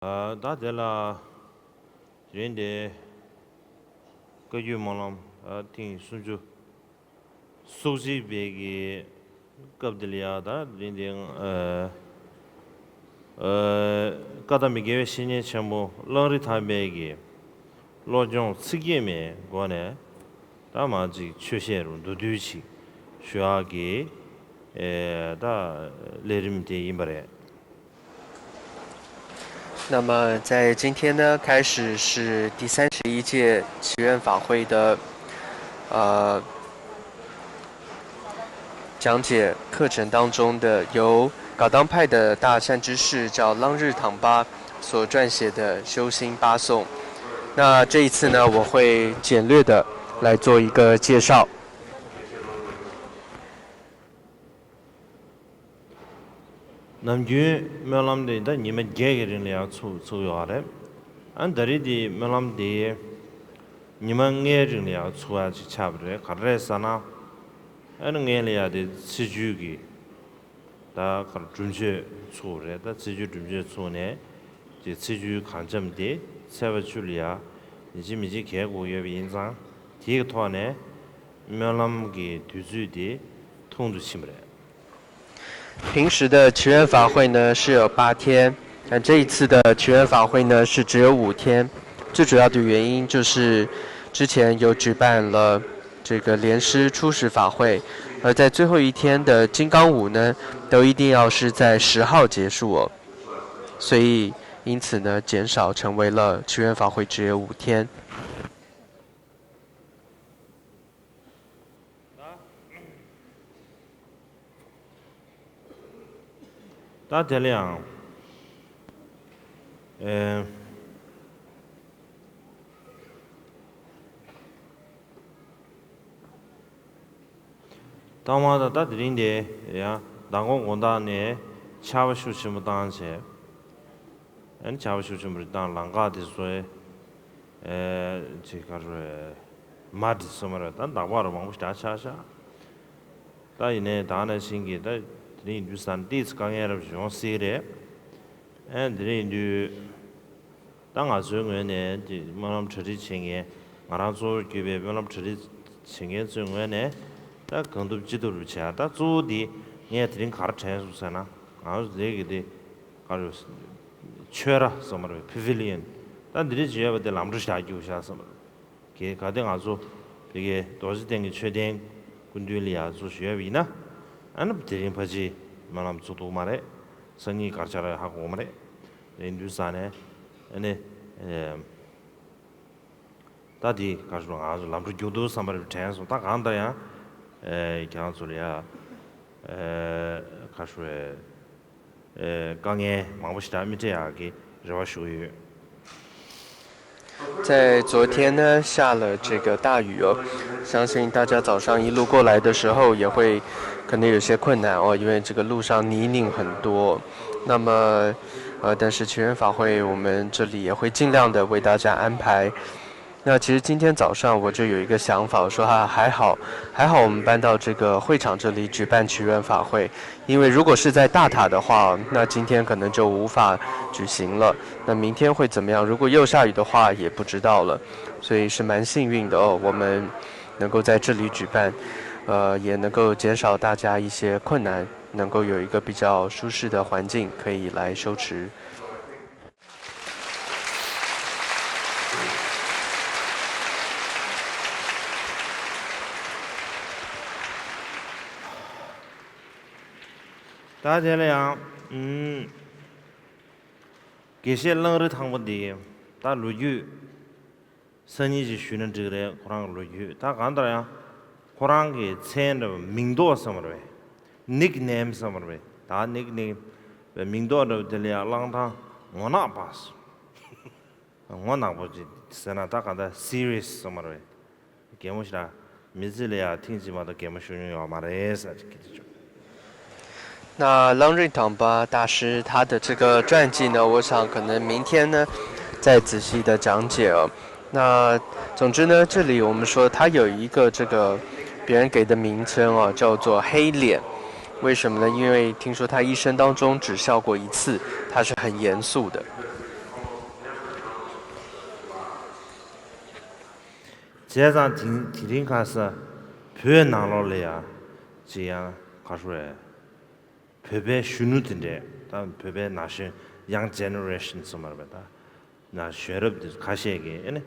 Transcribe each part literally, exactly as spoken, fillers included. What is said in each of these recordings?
ཨ། ད་དེ་ལ་དེ་རིང་འདི་བཀའ་བརྒྱུད་སྨོན་ལམ་ཨ་ཐེངས་སུམ་ཅུ་སོ་གཅིག་པའི་གི་སྐབས་འདི་ལ་ཡ། ད་དེ་རིང་འདི་ཨ་ཨ་བཀའ་གདམས་པའི་དགེ་བའི་བཤེས་གཉེན་ཆེན་པོ་གླང་རི་ཐང་པའི་གི་བློ་སྦྱོང་ཚིག་བརྒྱད་མའི་སྒོ་ནས་ད་མ་ཅིག་ཆོས་བཤད་རུ་མདོར་བསྡུས་ཅིག་ཞུ་ཡག་གི་ཨེ་ད་ལས་རིམ་དེ་ཡིན་པ་རེད། 那么在今天呢，开始是第三十一届祈愿法会的呃讲解课程当中的，由噶当派的大善知识叫朗日唐巴所撰写的修心八颂。那这一次呢，我会简略的来做一个介绍。 ནམ་རྒྱུན་སྨོན་ལམ་དེ་ད་ཉི་མ་བརྒྱད་ཀྱི་རིང་ལ་ཡང་ཚུགས་ཚུགས་ཡོད་རེད། ཨ་ད་རེས་དེ་སྨོན་ལམ་དེ་ཉི་མ་ལྔའི་རིང་ལ་ཡང་ཚུགས་ཡག་ཅིག་ཆགས་པ་རེད། ག་རེ་རེད་ཟེར་ན། ཨ་ནི་སྔོན་ལ་ཡང་དེ་ཚེས་བཅུའི་གི་ད་གར་སྒྲུབ་མཆོད་ཚུགས་རེད། ད་ཚེས་བཅུའི་སྒྲུབ་མཆོད་ཚུགས་ནས་དེ་ཚེས་བཅུའི་གར་འཆམ་དེ་ཚེས་པ་བཅུ་ལ་ཡང་ཡིན་གཅིག་མིན་གཅིག་གས་དགོས་ཡོད་པ་ཡིན་ཙང་། དེའི་ཐོག་ནས་སྨོན་ལམ་གྱི་དུས་ཚོད་དེ་ཐུང་དུ་ཕྱིན་པ་རེད། 平时的祈愿法会呢是有八天，那这一次的祈愿法会呢是只有五天。最主要的原因就是之前有举办了这个莲师初始法会，而在最后一天的金刚舞呢，都一定要是在十号结束哦，所以因此呢，减少成为了祈愿法会只有五天。 ད་དེ་ལ་ཡང་། ཨེ། ལྟ་བ་ད་ལྟ་དེ་རིང་འདི་ཡང་མདང་དགོང་དགོང་དག་ནས་ཆར་པ་ཤུགས་ཆེན་པོ་བཏང་བྱས། ཨ་ནི་ཆར་པ་ཤུགས་ཆེན་པོ་རེ་བཏང་། ལམ་ཁ་དེ་ཚོ་ཨེ་ཅིག་ག་རེ་མ་འགྲིག་སོང་མ་རེད། ད་འདག་པ་རུ་མང་པོ་ཞིག་ཆགས་ཤག་ད་ཡིན་ནའི་ད་ནང་བཞིན་གྱི་ད་དེ་རིང་ཡིན་དུས་ས་ནས་ཏོག་ཙམ་དཀའ་ངལ་རབ་ཞིག་ཡོང་སྲིད་རེད། ཨ་ནི་དེ་རིང་ཡིན་དུས། ད་ང་ཚོའི་ངོས་ནས་དེ་སྨོན་ལམ་གྲ་སྒྲིག་བྱེད་མཁན། ང་རང་གཙོ་བོར་གྱུར་པའི་སྨོན་ལམ་གྲ་སྒྲིག་བྱེད་མཁན་ཚོའི་ངོས་ནས་ད་གང་ཐུབ་ཅི་ཐུབ་རུ་བྱས། ད་གཙོ་བོ་དེ་ངས་དེ་རིང་ག་རེ་དྲན་སོང་ཟེར་ན། ང་ཚོ་དེ་གི་དེ་ག་རེ་ཆོས་ར་ཟེར་མ་རེད། པེ་བི་ལི་ཡོན། ད་འདི་འདྲ་ཅིག་ཡོད་པ་དེ་ལམ་འགྲོ་བཞག་རྒྱུ་བཞག་ཟེར་མ་རེད། གལ་ག་དེ་ང་ཚོ་བོད་ཀྱི་རྡོ་རྗེ་གདན་གྱི་མཆོད་རྟེན་སྐུ་མདུན་ལ་ཡར་ཚུར་ཞུས་པ་ཡིན་ན། ཨ་ནི་དེ་རིང་ཕལ་ཆེར་སྨོན་ལམ་ཚུགས་ཐུབ་མ་རེད། སང་ཉིན་ག་རེ་ཆགས་རེད་ཧ་གོ་མ་རེད། དེ་དུས་ས་ནས་ཨ་ནི་ཨེ་ད་དེ་ག་རེ་ང་ཚོ་ལམ་འགྲོ་རྒྱུག་འདུག་བསམ་པ་རེ་དྲན་སོང་། ད་གང་ལྟར་ཡང་ཨེ་ཁྱེད་རང་ཚོ་ལ་ཡ་ཨེ་ག་རེ་ཨེ། ཨེ། དཀའ་ངལ་མང་པོ་ཞིག་ད་མི་འཕྲད་ཡག་གི་རེ་བ་ཞུ་གི་ཡོད། 在昨天呢，下了这个大雨哦，相信大家早上一路过来的时候也会可能有些困难哦，因为这个路上泥泞很多。那么，呃，但是祈愿法会，我们这里也会尽量的为大家安排。那其实今天早上我就有一个想法，我说哈，还好，还好我们搬到这个会场这里举办祈愿法会，因为如果是在大塔的话，那今天可能就无法举行了。那明天会怎么样？如果又下雨的话，也不知道了。所以是蛮幸运的哦，我们能够在这里举办，呃，也能够减少大家一些困难，能够有一个比较舒适的环境可以来修持。 ད་དེ་ལ་ཡང་ཨུམ། དགེ་བཤེས་གླང་རི་ཐང་པ་འདི་ད་ལོ་རྒྱུས་སང་ཉིན་ཅིག་ཞུས་ན་འགྲིག་རེད། ཁོ་རང་གི་ལོ་རྒྱུས། ད་གང་ལྟར་ཡང་ཁོ་རང་གི་མཚན་འདྲ་བ་མིང་འདོགས་ཟེར་བ་རེད། ནིག་ནེམ་ཟེར་བ་རེད། ད་ནིག་ནེམ་མིང་འདོགས་འདྲ་བ་དེ་ལ་ཡང་གླང་ཐང་ངོ་ནག་པ། ངོ་ནག་པོ་ཅིག་ཟེར་ན་ད་གང་ལྟར་སི་རི་ཡས་ཟེར་བ་རེད། གད་མོ་ཞིག་ལ་མི་ཚེ་ལ་ཡང་ཐེངས་གཅིག་མ་གཏོགས་གད་མོ་ཤོར་མྱོང་ཡོད་མ་རེད་ཟེར་གྱི་དེ་ཆོག那浪瑞唐巴大师他的这个传记呢，我想可能明天呢再仔细的讲解哦。那总之呢，这里我们说他有一个这个别人给的名称哦，叫做黑脸。为什么呢？因为听说他一生当中只笑过一次，他是很严肃的。བྱས་ཙང་དེ་དེ་རིང་ཁ་སང་བོད་ནང་ལོགས་ལ་ཡ་ཅི་ཡང་ག་རེ་ཟེར། བོད་པའི་གཞོན་ནུ་དེ་འདྲས་དང་བོད་པའི་ན་གཞོན་young generation ཟེར་མ་རེད་པས་ད། ན་གཞོན་རབས་དེ་ཁ་ཤས་ཀྱིས་ཨེ་ནི་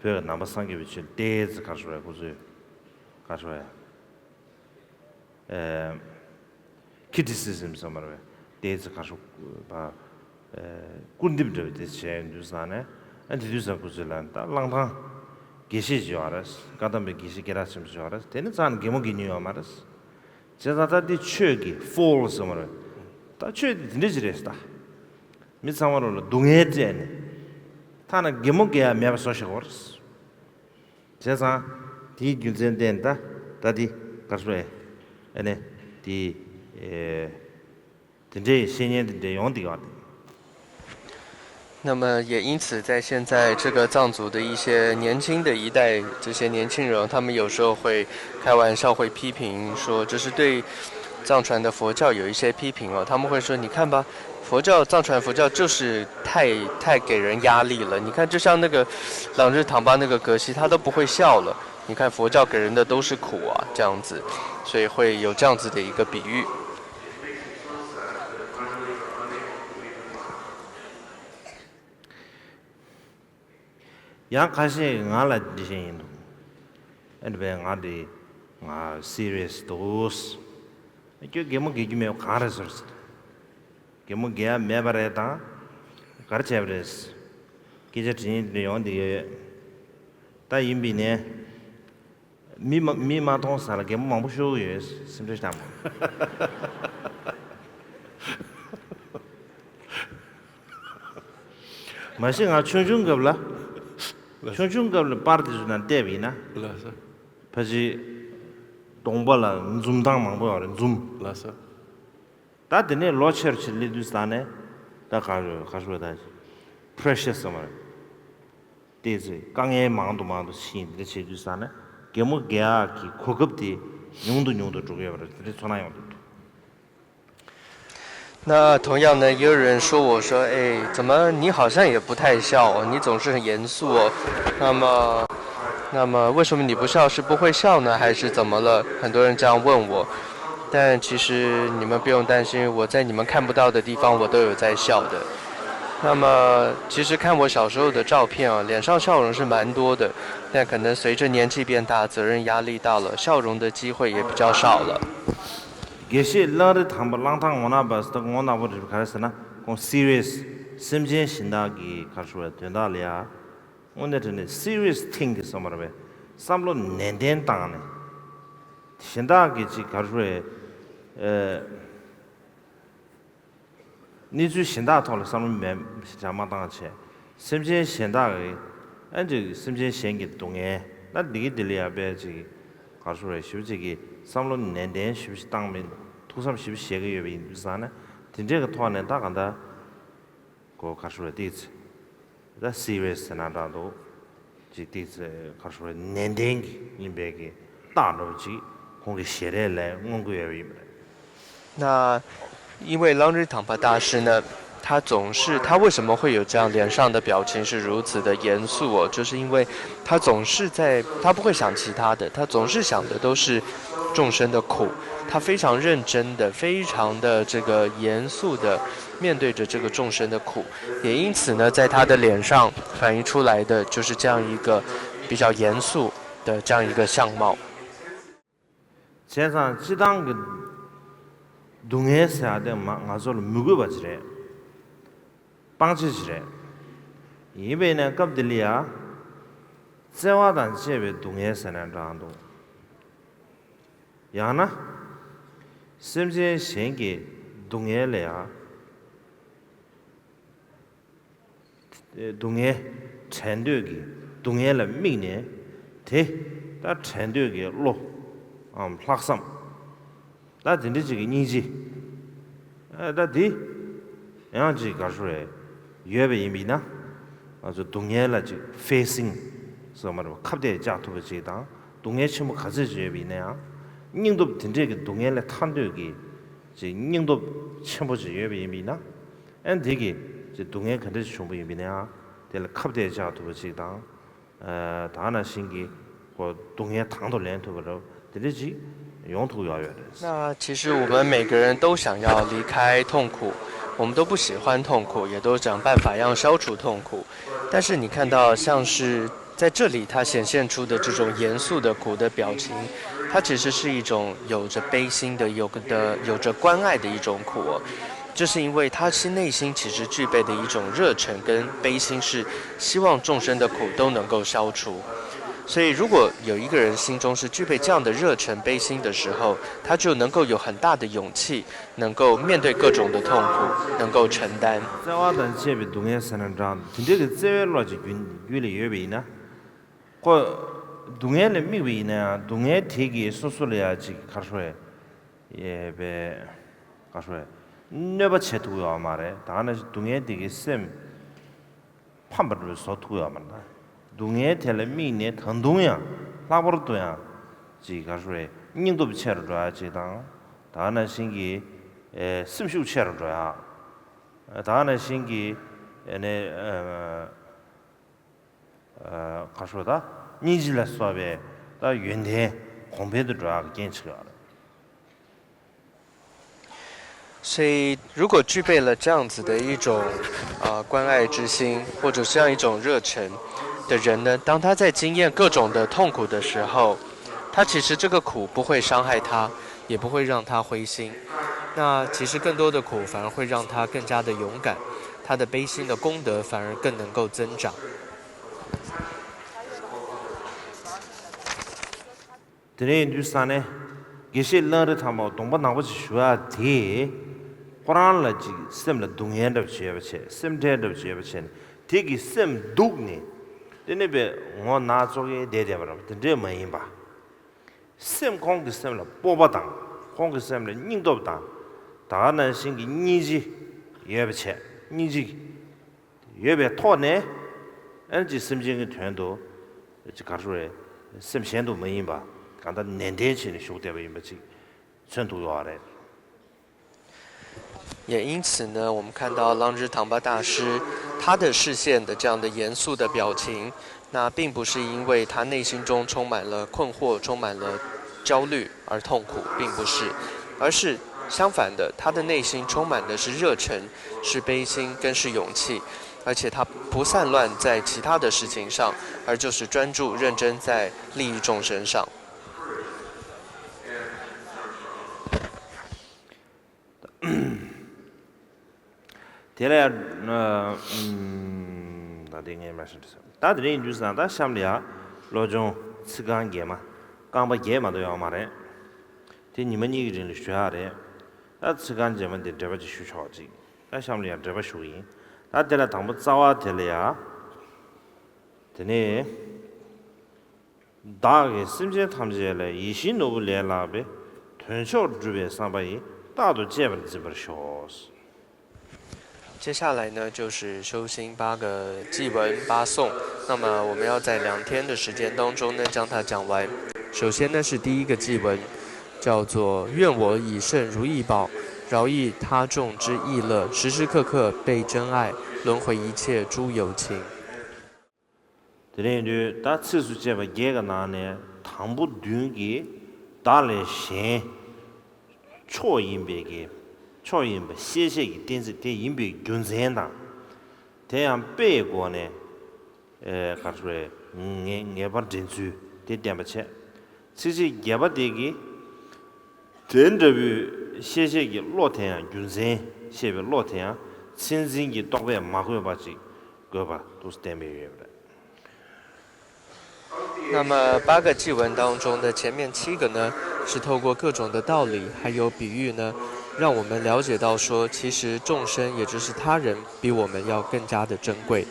བོད་ནང་པ་སངས་རྒྱས་པའི་ཆོས་ལ་ཏོག་ཙམ་ག་རེ་ཟེར་ཁོ་ཚོས་ག་རེ་ཟེར། ཨེ། ཁི་ཊི་སི་སིམ་ཟེར་མ་རེད་པས། ཏོག་ཙམ་ག་རེ་ཟེར། ཨེ། སྐུར་འདེབས་འདྲ་བོ་དེ་བྱས་ཡོང་དུས་ཙང་ནས། ཨ་དེ་དུས་ཙང་ཁོ་ཚོས་ལབ་ད་གླང་ཐང་དགེ་བཤེས་ཅིག་ཡོད་རེད། བཀའ་གདམས་པའི་དགེ་བཤེས་སྐད་གྲགས་ཆེན་པོ་ཅིག་ཡོད་རེད། དེ་ནི་རྩ་ནས་གད་མོ་བགད་མྱོང་ཡོད་མ་རེད། བྱས་ཙང་ད་འདི་ཆོས་ཀྱི་ཕོལ་ཟེར་མ་རེད། ད་ཆོས་དེ་དེ་འདྲ་ཅིག་རེད་ད། མི་ཚང་མ་རོ་ལ་སྡུག་བསྔལ་སྤྲད་ནས། ཐ་ན་གད་མོ་བགད་ཡ་མེད་པ་བཟོ་ཤེས་དགོས་རེད། བྱས་ཙང་། དེའི་རྒྱུ་མཚན་བརྟེན་ད་ད་འདི་ག་རེ་ཟེར། ཨ་ནི། དེ། ཨེ། དེ་འདྲའི་བཤད་ཉན་དེ་འདྲའི་ཡོང་བསྡད་ཡོད་རེད། 那么也因此，在现在这个藏族的一些年轻的一代，这些年轻人，他们有时候会开玩笑，会批评说，这是对藏传的佛教有一些批评哦。他们会说，你看吧，佛教，藏传佛教就是太太给人压力了。你看，就像那个朗日堂巴那个格西，他都不会笑了。你看佛教给人的都是苦啊，这样子，所以会有这样子的一个比喻。 ཡང་ཁ་ཤས་ང་ལ་འདི་བཞིན་ཡིན་འདུག་ཨ་ནི་བས་ང་འདི་ང་སི་རི་ཡས་འདུག་ཁྱོད་གད་མོ་བགད་རྒྱུ་མེད་པ་གང་རེད་ཟེར་ཟེར། གད་མོ་བགད་ཡ་མེད་པ་རེད་དང་། ག་རེ་བྱས་པ་རེད། སྐད་ཆ་དྲི་ཡིན་འདི་ཡོང་འདི་ཡོད། ད་ཡིན་པས་ནས། མི་མ་མི་མ་མཐོང་ས་ལ་གད་མོ་མང་པོ་ཤོར་གི་ཡོད། སེམས་ཁྲལ་བྱ་མ། མ་གཞི་ང་ཆུང་ཆུང་སྐབས་ལ། ཆུང་ཆུང་སྐབས་ལ་པར་དེ་ཚོ་ནང་བལྟས་པ་ཡིན་ན། ལགས་སོ། ཕལ་ཆེར། གདོང་པ་ལ་འཛུམ་མདངས་མང་པོ་ཡོད་རེད་འཛུམ། ལགས་སོ། ད་དེ་ནས་ལོ་ཆེར་ཆེར་སླེབས་དུས་ཙང་ནས་ད་ག་རེ་ག་རེ་ད་པྲེ་ཤར་ཟེར་བ་རེད། ཏོག་ཙམ་དཀའ་ངལ་མང་དུ་མང་དུ་ཕྱིན་འདི་འདྲ་བྱེད་དུས་ཙང་ནས་གད་མོ་བགད་ཡག་གི་གོ་སྐབས་དེ་ཉུང་དུ་ཉུང་དུ་འགྲོ་གི་ཡོད་པ་རེད། དེ་འདྲའི་ཚོར་སྣང་ཡོང་གི་འདུག 那同样呢，也有人说我说，哎，怎么你好像也不太笑哦，你总是很严肃哦。那么，那么为什么你不笑？是不会笑呢，还是怎么了？很多人这样问我，但其实你们不用担心，我在你们看不到的地方，我都有在笑的。那么，其实看我小时候的照片啊，脸上笑容是蛮多的，但可能随着年纪变大，责任压力大了，笑容的机会也比较少了。 དགེ་བཤེས་གླང་རི་ཐང་པ་གླང་ཐང་ངོ་ནག་པ་ཟེར་ད་ངོ་ནག་པོ་རེད་ག་རེ་ཟེར་ན་ཁོང་སི་རི་ཡས་སེམས་ཅན་གཞན་དག་གི་ག་རེ་ཟེར་བའི་དོན་དག་ལ་ཡ། དངོས་གནས་དྲང་གནས་སི་རི་ཡས་ཐིང་གི་བསམ་པ་རེད་པས་བསམ་བློ་ནན་ཏན་བཏང་ནས། གཞན་དག་གི་ཅིག་ག་རེ་ཟེར་བའི། ཨེ། གནས་ཚུལ་གཞན་དག་ཐོག་ལ་བསམ་བློ་མེད་བྱ་མ་བཏང་བྱས། སེམས་ཅན་གཞན་དག་གི་ཨ་ཅིག་སེམས་ཅན་གཞན་གྱི་སྡུག་བསྔལ་ན་འདི་གི་འདི་ལ་ཡ་པས་ཅིག་ག་རེ་ཟེར་བའི་ཞིབ་ཅིག་གི་བསམ་བློ་ནན་ཏན་ཞིབ་ཅིག་བཏང་མི་འདུག་ཐུགས་བསམ་ཞིབ་བཞེས་ཀྱི་ཡོད་པ་ཡིན་དུས་ཙང་ནས་དེ་འདྲས་ཀྱི་ཐོག་ནས་ད་ག་འདྲ་གོ་ག་རེ་ཟེར་བའི་ཏོག་ཙམ་ད་སི་རི་ཡས་ཟེར་ན་འདྲ་འདུག་ཅིག་ཏོག་ཙམ་ག་རེ་ཟེར་བའི་ནན་ཏན་གྱི་ཡིན་པའི་གི་རྟགས་འདྲ་བོ་ཅིག་ཁོང་གི་ཞལ་རས་ལས་མངོན་གྱི་ཡོད་པ་ཡིན་པ་རེད། 那因为 Langri Tangpa 大师呢，他总是，他为什么会有这样脸上的表情是如此的严肃哦？就是因为他总是在，他不会想其他的，他总是想的都是众生的苦，他非常认真的、非常的这个严肃的面对着这个众生的苦，也因此呢，在他的脸上反映出来的就是这样一个比较严肃的这样一个相貌。 བྱས་ཙང་སྤྱིར་བཏང་གི་སྡུག་བསྔལ་ཟེར་ཡ་དེ་མ་ང་ཚོ་ལ་མི་དགོས་པ་ཅིག་རེད། སྤང་བྱ་ཅིག་རེད། ཡིན་པས་ན་སྐབས་འདི་ལ་ཡ། བརྩེ་བ་དང་བཅས་པའི་སྡུག་བསྔལ་ཟེར་ན་འདྲ་འདུག་ཡང་ན། སེམས་ཅན་གཞན་གྱི་སྡུག་བསྔལ་ལ་ཡ། སྡུག་བསྔལ་བྲལ་འདོད་ཀྱི་སྡུག་བསྔལ་ལ་དམིགས་ནས་དེ་ད་བྲལ་འདོད་ཀྱི་བློ་འམ་ལྷག་བསམ་ད་དེ་འདྲ་ཅིག་གི་སྙིང་རྗེ་ད་དེ་ཡང་ཅིག་ག་རེ་ཟེར་ཡོད་པ་ཡིན་པས་ན་ང་ཚོ་སྡུག་བསྔལ་ལ་ཅིག་ཕེ་སིང་ཟེར་མ་རེད་པ་ཁ་གཏད་བཅག་ཐུབ་པ་ཅིག་དང་སྡུག་བསྔལ་ཆེན་པོ་ག་ཚོད་ཅིག་ཡོད་པ་ཡིན་ན་ཡང་སྙིང་སྟོབས་དེ་འདྲས་ཀྱི་སྡུག་བསྔལ་ལས་ཐར་འདོད་ཀྱི་ཅིག་སྙིང་སྟོབས་ཆེན་པོ་ཅིག་ཡོད་པ་ཡིན་པས་ན། ཨ་ནི་དེ་གིས་ཅིག་སྡུག་བསྔལ་ག་འདྲ་ཞིག་བྱུང་བ་ཡིན་པ་ཡིན་ན་ཡང་དེ་ལ་ཁ་གཏད་བཅག་ཐུབ་པ་ཅིག་དང་། ཨ་ད་ག་ནང་བཞིན་གྱི་ སྡུག་བསྔལ་དང་དུ་ལེན་ཐུབ་པ་རེད། དེ་འདྲ་ཅིག་ཡོང་ཐུབ་ཡོད་ཡོད་རེད། 那其实我们每个人都想要离开痛苦，我们都不喜欢痛苦，也都想办法要消除痛苦。但是你看到像是在这里，他显现出的这种严肃的苦的表情，它其实是一种有着悲心的、有的、有着关爱的一种苦哦。就是因为他心内心其实具备的一种热忱跟悲心，是希望众生的苦都能够消除。所以，如果有一个人心中是具备这样的热忱悲心的时候，他就能够有很大的勇气，能够面对各种的痛苦，能够承担。 བརྩེ་བ་དང་བཅས་པའི་སྡུག་བསྔལ་ཟེར་ན་འདྲ། དེ་འདྲའི་གི་བརྩེ་བའི་བློ་ཅིག་རྒྱུད་རྒྱུད་ལ་ཡོད་པ་ཡིན་ན། ཁོ་སྡུག་བསྔལ་ལ་དམིགས་པ་ཡིན་ན་ཡང་སྡུག་བསྔལ་དེ་གིས་སོ་སོ་ལ་ཡང་ཅིག་ག་རེ་ཟེར། ཡས་པའི་ག་རེ་ཟེར། གནོད་པ་བྱེད་ཐུབ་ཡོད་མ་རེད། ད་ནི་སྡུག་བསྔལ་དེ་གིས་སེམས་ཕམ་པ་འདྲ་བཟོ་ཐུབ་ཡོད་མ་རེད། སྡུག་བསྔལ་དེ་ལ་དམིགས་ནས་ད་དུང་ཡང་ལྷག་པར་དུ་ཡང་ཅིག་ག་རེ་ཟེར། སྙིང་སྟོབས་ཆེ་རུ་འགྲོ་ཡ་ཅིག་དང་། ད་ནང་བཞིན་གྱི་ཨེ་སེམས་ཤུགས་ཆེ་རུ་འགྲོ་ཡ། ད་ནང་བཞིན་གྱི་ཨེ་ནས་ཨ་ག་རེ་ཟེར། ད་སྙིང་རྗེ་ལ་སོགས་པའི་ད་ཡོན་ཏན་གོང་འཕེལ་དུ་འགྲོ་ཡག་གི་རྐྱེན་ཆགས་ཡོད་རེད། 所以，如果具备了这样子的一种呃关爱之心，或者这样一种热忱的人呢，当他在经验各种的痛苦的时候，他其实这个苦不会伤害他，也不会让他灰心。那其实更多的苦反而会让他更加的勇敢，他的悲心的功德反而更能够增长。 དེ་འདྲ་ཡིན་དུས་ཙང་ནས་དགེ་བཤེས་གླང་རི་ཐང་པ་གདོང་པ་ནག་པོ་ཅིག་ཞུ་ཡ་དེ། ཁོ་རང་ལ་ཅིག་སེམས་ལ་སྡུག་བསྔལ་འདྲ་བྱེད་པ་བྱས། སེམས་ཁྲལ་འདྲ་བྱེད་པ་བྱས་ནས་དེ་གི་སེམས་སྡུག་ནས། དེ་ནས་པའི་ངོ་ནག་ཙོག་གེ་བསྡད་བསྡད་པ་རེད་པ། དེ་འདྲས་མ་ཡིན་པ། སེམས་ཁོང་གི་སེམས་ལ་སྤོབས་པ་དང་། ཁོང་གི་སེམས་ལ་སྙིང་སྟོབས་དང་། ད་ག་ནང་བཞིན་གྱི་སྙིང་རྗེ་ཡོད་པ་བྱས། སྙིང་རྗེ་ཡོད་པའི་ཐོག་ནས། ཨ་ནི་ཅིག་སེམས་ཅན་གྱི་དོན་དུ་ཅིག་ག་རེ་ཟེར། སེམས་གཞན་དུ་མ་ཡིན་པ། གང་ལྟར་ནན་ཏན་བྱས་ནས་བཞུགས་བསྡད་པ་ཡིན་པ་ཅིག་མཚོན་ཐུབ་ཡོད་རེད། 也因此呢，我们看到浪日堂巴大师他的视线的这样的严肃的表情，那并不是因为他内心中充满了困惑、充满了焦虑而痛苦，并不是，而是相反的，他的内心充满的是热忱、是悲心跟是勇气，而且他不散乱在其他的事情上，而就是专注认真在利益众生上。 དེ་ལ་ཡང་། ད་དེ་ངས་མ་ཤེས་འདྲ་སོང་། ད་དེ་རིང་འདུག་ཟེར་ན་ད་གཤམ་ལ་ཡང་བློ་སྦྱོང་ཚིག་རྐང་བརྒྱད་མ། རྐང་པ་བརྒྱད་མ་གཏོགས་ཡོད་མ་རེད། དེ་ཉི་མ་གཉིས་ཀྱི་རིང་ལ་ཞུ་ཡག་རེད། ད་ཚིག་རྐང་རྗེས་མ་འདི་འགྲེལ་པ་ཅིག་ཞུ་ཆོག་ཅིག་ད་གཤམ་ལ་ཡང་འགྲེལ་པ་ཞུ་གི་ཡིན། ད་དེ་ལ་དང་པོ་རྩ་བ་དེ་ལ་ཡང་། དེ་ནས། བདག་གིས་སེམས་ཅན་ཐམས་ཅད་ལ་ཡིད་བཞིན་ནོར་བུ་ལས་ལྷག་པའི་དོན་མཆོག་སྒྲུབ་པའི་བསམ་པ་ཡིས་རྟག་ཏུ་གཅེས་པར་འཛིན་པར་ཤོག 接下来呢，就是修心八个偈文八颂。那么我们要在两天的时间当中呢，将它讲完。首先呢是第一个偈文，叫做“愿我以胜如意宝，饶益他众之意乐，时时刻刻被真爱，轮回一切诸有情。” དེ་ནས་དུས་ད་ཚིགས་སུ་བཅད་པ་བརྒྱད་ཀྱི་ནང་ནས་དང་པོ་བདུན་གྱིས་བདག་ལས་གཞན་མཆོག་ཡིན་པའི་གི། མཆོག་ཡིན་པ་ཤེས་བྱེད་ཀྱི་གཏན་ཚིགས་དེ་ཡིན་པའི་རྒྱུ་མཚན་དང་། དེ་ཡང་དཔེའི་སྒོ་ནས་ཨེ་ག་རེ་ཟེར། ངེས་ངེས་པར་འདྲེན་ཚུལ་དེ་བསྟན་པ་བྱས། ཚིགས་བཅད་བརྒྱད་པ་དེ་གིས། དེ་འདྲ་བའི་ཤེས་བྱེད་ཀྱི་བློ་དེ་ཡང་། རྒྱུ་མཚན་ཤེས་པའི་བློ་དེ་ཡང་མཚན་འཛིན་གྱི་རྟོག་པས་མ་གོས་པ་ཅིག་དགོས་པ་འདུག་བསྟན་པའི་ཡོད་པ་རེད། 那么八个偈文当中的前面七个呢，是透过各种的道理还有比喻呢，让我们了解到说，其实众生也就是他人比我们要更加的珍贵。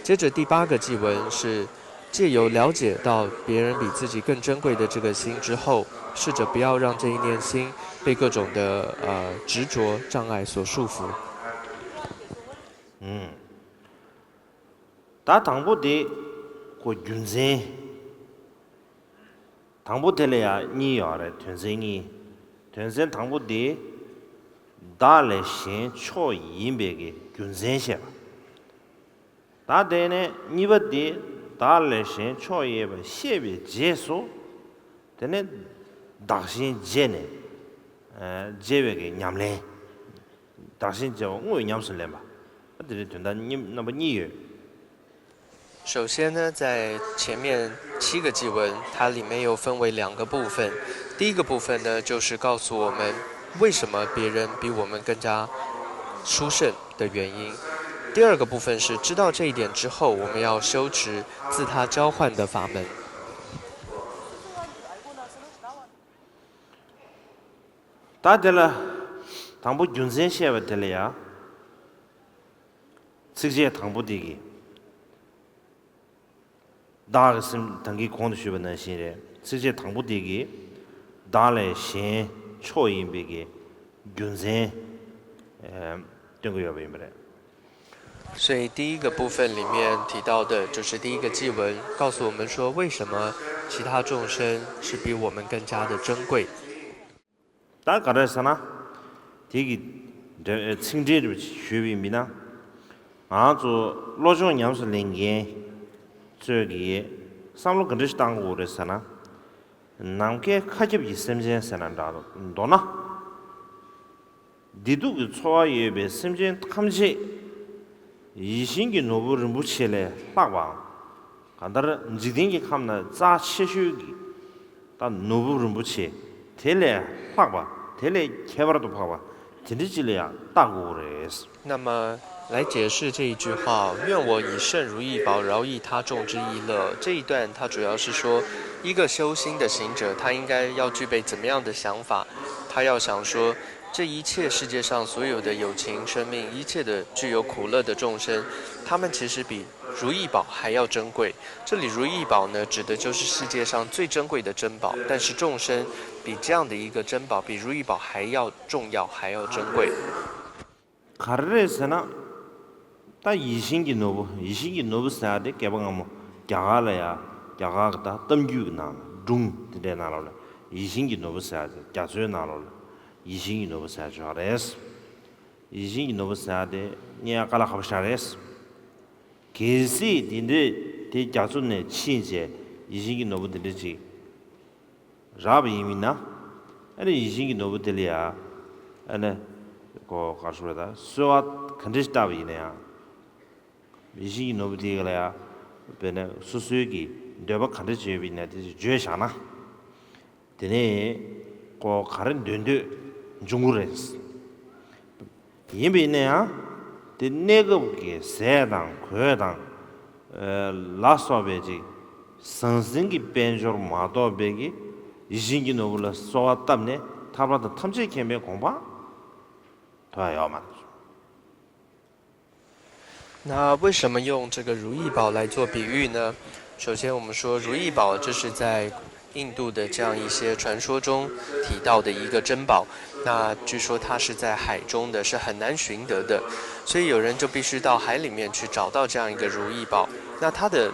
接着第八个偈文是借由了解到别人比自己更珍贵的这个心之后，试着不要让这一念心被各种的呃执着障碍所束缚。 ཨུམ། ད་དང་པོ་དེ་ཁོ་རྒྱུ་མཚན། དང་པོ་དེ་ལ་ཡང་གཉིས་ཡོད་རེད། དོན་ཚན་གཉིས། དོན་ཚན་དང་པོ་དེ། བདག་ལས་གཞན་མཆོག་ཡིན་པའི་གི་རྒྱུ་མཚན་བཤད་པ། ད་དེ་ནས་གཉིས་པ་དེ། བདག་ལས་གཞན་མཆོག་ཡིན་པ་ཤེས་པའི་རྗེས་སུ། དེ་ནས་བདག་གཞན་བརྗེས་ནས། ཨ། བརྗེ་བའི་གི་ཉམས་ལེན། བདག་གཞན་བརྗེ་བ་བསྔོ་བའི་ཉམས་སུ་ལེན་པ། དེ་འདྲའི་དོན་དག་གཉིས། རྣམ་པ་གཉིས་ཡོད། 首先呢，在前面七个祭文，它里面又分为两个部分。第一个部分呢，就是告诉我们为什么别人比我们更加殊胜的原因。第二个部分是知道这一点之后，我们要修持自他交换的法门。 ད་དེ་ལ་དང་པོ་རྒྱུ་མཚན་བཤད་པ་དེ་ལ་ཡང་། ཚིགས་བཅད་དང་པོ་དེ་གིས། བདག་གི་སེམས། ད་གིན་གོང་དུ་ཞུས་པ་ནང་བཞིན་རེད། ཚིགས་བཅད་དང་པོ་དེ་གིས་བདག་ལས་གཞན་མཆོག་ཡིན་པའི་གི་རྒྱུ་མཚན། ཨེ། སྟོན་གྱི་ཡོད་པ་ཡིན་པ་རེད། 所以第一个部分里面提到的就是第一个祭文，告诉我们说为什么其他众生是比我们更加的珍贵。 ད་ག་རེ་ཟེར་ན། དེ་གི་འགྲེལ། ཚིག་འགྲེལ་རེ་ཞུས་པ་ཡིན་ན། ང་ཚོ་བློ་སྦྱོང་ཉམས་སུ་ལེན་མཁན་ཚོས་ཀྱིས་བསམ་བློ་ག་འདྲ་ཞིག་བཏང་དགོས་རེད་ཟེར་ན། ནམ་མཁའི་མཁའ་ཁྱབ་ཀྱི་སེམས་ཅན་ཟེར་ན་འདྲ། མདོར་ན། བདེ་སྡུག་གི་ཚོར་བ་ཡོད་པའི་སེམས་ཅན་ཐམས་ཅད་ཡིད་བཞིན་གྱི་ནོར་བུ་རིན་པོ་ཆེ་ལས་ལྷག་པའམ། གང་ལྟར་འཇིག་རྟེན་གྱི་ཁམས་ན་རྩ་ཆེ་ཤོས་ཀྱི་ད་ནོར་བུ་རིན་པོ་ཆེ། དེ་ལས་ལྷག་པ། དེ་ལས་ཁྱད་པར་དུ་འཕགས་པ་དེ་འདྲ་ཅིག་ལ་ཡང་བལྟ་དགོས་རེད། 那么来解释这一句话，愿我以圣如意宝饶益他众之意乐。这一段它主要是说，一个修心的行者，他应该要具备怎么样的想法？他要想说，这一切世界上所有的有情生命，一切的具有苦乐的众生，他们其实比如意宝还要珍贵。这里如意宝呢，指的就是世界上最珍贵的珍宝，但是众生比这样的一个珍宝，比如意宝还要重要，还要珍贵。 ག་རེ་རེད་ཟེར་ན། ད་ཡིད་བཞིན་གྱི་ནོར་བུ། ཡིད་བཞིན་གྱི་ནོར་བུ་ཟེར་ཡ་དེ་སྐད་པ་སྔ་མོ་རྒྱ་གར་ལ་ཡ། རྒྱ་གར་གྱི་ད་གཏམ་རྒྱུད་ཀྱི་ནང་ལ། སྒྲུང་དེ་འདྲའི་ནང་ལོགས་ལ་ཡིད་བཞིན་གྱི་ནོར་བུ་ཟེར་ཡ་དེ། རྒྱ་མཚོའི་ནང་ལོགས་ལ་ཡིད་བཞིན་གྱི་ནོར་བུ་ཟེར་ཡ་ཅིག་ཡོད་རེད། ཡིད་བཞིན་གྱི་ནོར་བུ་ཟེར་ཡ་དེ་རྙེད་ཡ་དཀའ་ལས་ཁག་པོ་ཞིག་རེད། གལ་སྲིད་དེ་འདྲའི་དེ་རྒྱ་མཚོ་ནས་ཕྱིན་བྱས་ཡིད་བཞིན་གྱི་ནོར་བུ་དེ་འདྲ་ཅིག་རག་པ་ཡིན་མིན་ན། ཨ་ནི་ཡིད་བཞིན་གྱི་ནོར་བུ་དེ་ལ་ཡ། ཨ་ནི་ཁོ་ག་རེ་ཞུ་དགོས་རེད། ད་གསོལ་བ་ག་འདྲ་ཞིག་བཏབ་པ་ཡིན་ན་ཡང་། ཡིད་བཞིན་གྱི་ནོར་བུ་དེ་ལ་ཡ། དཔེར་ན་སོ་སོའི་གི་འདོད་པ་ག་འདྲ་ཅིག་ཡོད་པ་ཡིན་ན་དེ་ཅིག་བརྗོད་བཞག་ན། དེ་ནས་ཁོ་ག་རེ་འདོད་འདོད་འབྱུང་གི་རེད། ཡིན་པ་ཡིན་ན་ཡང་དེ་གནས་སྐབས་ཀྱི་ཟས་དང་གོས་དང་། ཨ། ལ་སོགས་པའི་ཅིག་ཟང་ཟིང་གི་དཔལ་འབྱོར་མ་གཏོགས་པའི་གི་ཡིད་བཞིན་གྱི་ནོར་བུ་ལ་གསོལ་བ་བཏབ་ནས་ཐར་པ་དང་ཐམས་ཅད་མཁྱེན་པའི་གོ་འཕང་ཐོབ་ཡ་ཡོད་མ་རེད། 那为什么用这个如意宝来做比喻呢？首先，我们说如意宝，这是在印度的这样一些传说中提到的一个珍宝。那据说它是在海中的，是很难寻得的，所以有人就必须到海里面去找到这样一个如意宝。那它的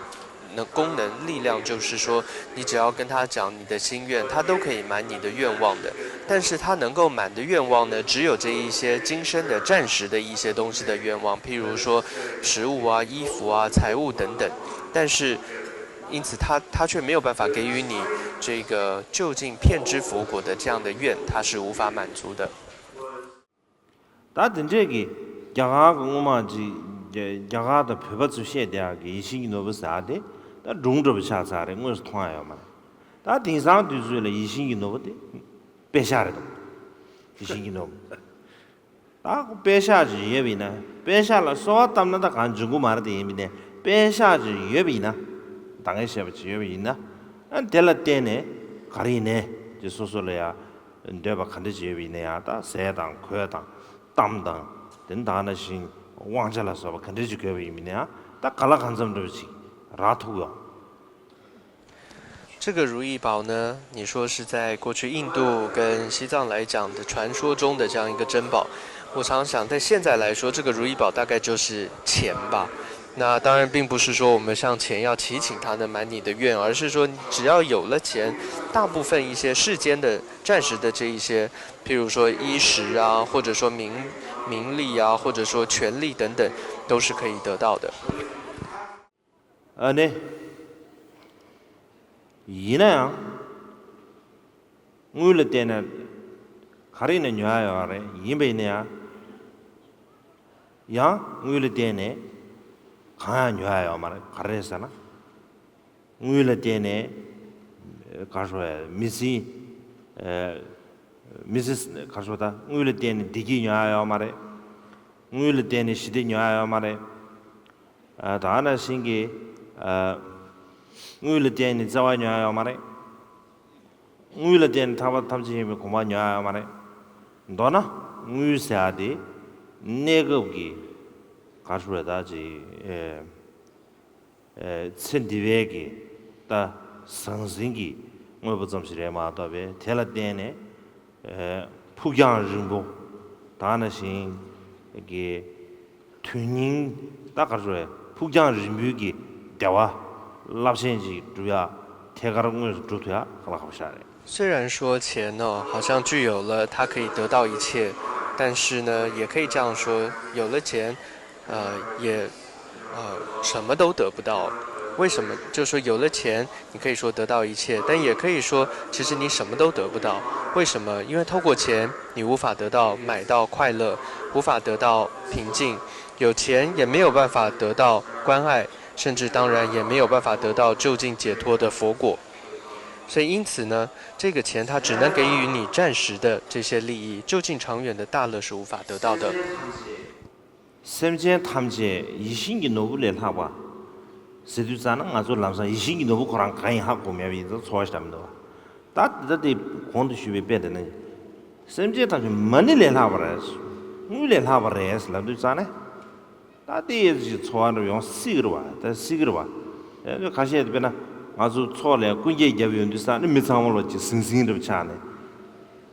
能功能力量就是说，你只要跟他讲你的心愿，他都可以满你的愿望的。但是他能够满的愿望呢，只有这一些今生的暂时的一些东西的愿望，譬如说食物啊、衣服啊、财物等等。但是，因此他他却没有办法给予你这个究竟遍知佛国的这样的愿，他是无法满足的。 ད་དེ་འདྲས་ཀྱི་རྒྱ་གར་གྱི་སྔོན་མ་ཅིག་རྒྱ་རྒྱ་གར་དང་བོད་པ་ཚོས་བཤད་བསྡད་ཡག་གི་ཡིད་བཞིན་གྱི་ནོར་བུ་ཟེར་ཡག་དེ་ད་སྒྲུང་འདྲ་པོ་ཆགས་ཚར་རེད། དངོས་སུ་མཐོང་ཡག་ཡོད་མ་རེད། ད་དེང་སང་དུས་ཚོད་ལ་ཡིད་བཞིན་གྱི་ནོར་བུ་དེ་པེ་ཤག་རེད་འདུག་ཡིད་བཞིན་གྱི་ནོར་བུ། ད་ཁོ་པེ་ཤག་ཅིག་ཡོད་པ་ཡིན་ན། པེ་ཤག་ལ་གསོལ་བ་བཏབ་ན་ད་གང་འབྱུང་གི་མ་རེད་དེ། ཡིན་པ་ཡིན་ན་པེ་ཤག་ཅིག་ཡོད་པ་ཡིན་ན། ད་ངས་བཤད་པ་ཅིག་ཡོད་པ་ཡིན་ན། ཨ། དེ་ལ་བརྟེན་ནས་ག་རེ་ཡིན་ནའི་དེ་སོ་སོ་ལ་ཡ་འདོད་པ་ག་འདྲ་ཅིག་ཡོད་པ་ཡིན་ན་ཡང་། ད་ཟས་དང་གོས་དང་གཏམ་དང་། དེ་ད་ནང་བཞིན་དབང་ཆ་ལ་སོགས་པ་ག་འདྲ་ཅིག་དགོས་པ་ཡིན་པ་ཡིན་ན་ཡང་། ད་ག་ལ་གང་འཚམ་འདྲ་པོ་ཅིག་རག་ཐུབ་ཡོང་། 这个如意宝呢，你说是在过去印度跟西藏来讲的传说中的这样一个珍宝，我常想在现在来说，这个如意宝大概就是钱吧。那当然并不是说我们像钱要祈请它能满你的愿，而是说只要有了钱，大部分一些世间的暂时的这一些，譬如说衣食啊，或者说名名利啊，或者说权力等等，都是可以得到的。 ཨ་ནི། ཡིན་ན་ཡང་། དངུལ་ལ་བརྟེན་ནས་ག་རེ་ཡིན་ན་ཉོ་ཡ་ཡོད་རེད། ཡིན་པ་ཡིན་ན་ཡང་། ཡང་དངུལ་ལ་བརྟེན་ནས་གང་ཡང་ཉོ་ཡ་ཡོད་མ་རེད། ག་རེ་རེད་ཟེར་ན། དངུལ་ལ་བརྟེན་ནས་ག་རེ་ཞུ་དགོས་རེད། མི་ཚེ། ཨ། མི་ཚེ་ག་རེ་ཞུ་དགོས་རེད། དངུལ་ལ་བརྟེན་ནས་བདེ་སྐྱིད་ཉོ་ཡ་ཡོད་མ་རེད། དངུལ་ལ་བརྟེན་ནས་ཞི་བདེ་ཉོ་ཡ་ཡོད་མ་རེད། ཨ། ད་ག་ནང་བཞིན་གྱི། ཨ། དངུལ་ལ་བརྟེན་ནས་བརྩེ་བ་ཉོ་ཡ་ཡོད་མ་རེད། དངུལ་ལ་བརྟེན་ནས་ཐར་པ་ཐམས་ཅད་མཁྱེན་པའི་གོ་འཕང་ཉོ་ཡ་ཡོད་མ་རེད། མདོར་ན་དངུལ་ཟེར་ཡ་དེ་གནས་སྐབས་ཀྱི་ག་རེ་ཞུ་དགོས་རེད། ད་ཅིག་ཨེ། ཨེ། ཚེ་འདི་པའི་གི་ད་ཟང་ཟིང་གི་དངོས་པོ་ཙམ་ཞིག་རེད་མ་གཏོགས་པའི་དེ་ལ་བརྟེན་ནས། ཨེ། ཕུགས་རྒྱང་རིང་པོ། ད་ག་ནང་བཞིན་གྱི་དོན་སྙིང་ད་ག་རེ་ཞུ་དགོས་རེད། ཕུགས་རྒྱང་རིང་པོའི་གི་བདེ་བ་རླབས་ཆེན་ཅིག་སྒྲུབ་ཡ་ཐད་ཀར་དངོས་སུ་སྒྲུབ་ཐུབ་ཡ་ག་ལ་ཁག་པོ་ཞིག་རེད། 虽然说钱呢，好像具有了它可以得到一切，但是呢，也可以这样说，有了钱，呃，也，呃，什么都得不到。为什么？就是说，有了钱，你可以说得到一切，但也可以说，其实你什么都得不到。为什么？因为透过钱，你无法得到，买到快乐，无法得到平静，有钱也没有办法得到关爱，甚至当然也没有办法得到究竟解脱的佛果。所以，因此呢，这个钱它只能给予你暂时的这些利益，究竟长远的大乐是无法得到的。 སེམས་ཅན་ཐམས་ཅད་ཡིད་བཞིན་གྱི་ནོར་བུ་ལས་ལྷག་པ་ཟེར་དུས་ཙམ་ན། ང་ཚོ་ལམ་སང་ཡིད་བཞིན་གྱི་ནོར་བུ་ཁོ་རང་གང་ཡིན་ཧ་གོ་མེད་པ་ཡིན་ཙང་ཚོར་བ་ཞིག་འདྲ་མི་འདུག་བ། ད་ད་དེ་གོང་དུ་ཞུས་པའི་དཔེ་དེ་ནི། སེམས་ཅན་ཐམས་ཅད་མ་ཎི་ལས་ལྷག་པ་རེད། དངུལ་ལས་ལྷག་པ་རེད་ལབ་དུས་ཙམ་ནས། ད་དེ་ཡི་ཅིག་ཚོར་བ་འདྲ་ཡོང་སྲིད་ཀྱི་རེད་བ། ད་སྲིད་ཀྱི་རེད་བ། ཁ་ཤས་དེ་དཔེར་ན་ང་ཚོ་ཚོགས་ལ་སྐུ་འགྱེད་བརྒྱབ་ཡོང་དུས་ཙམ་ནས་མི་ཚང་མ་ལོ་ཅིག་ཟིང་ཟིང་འདྲ་ཆགས་ནས།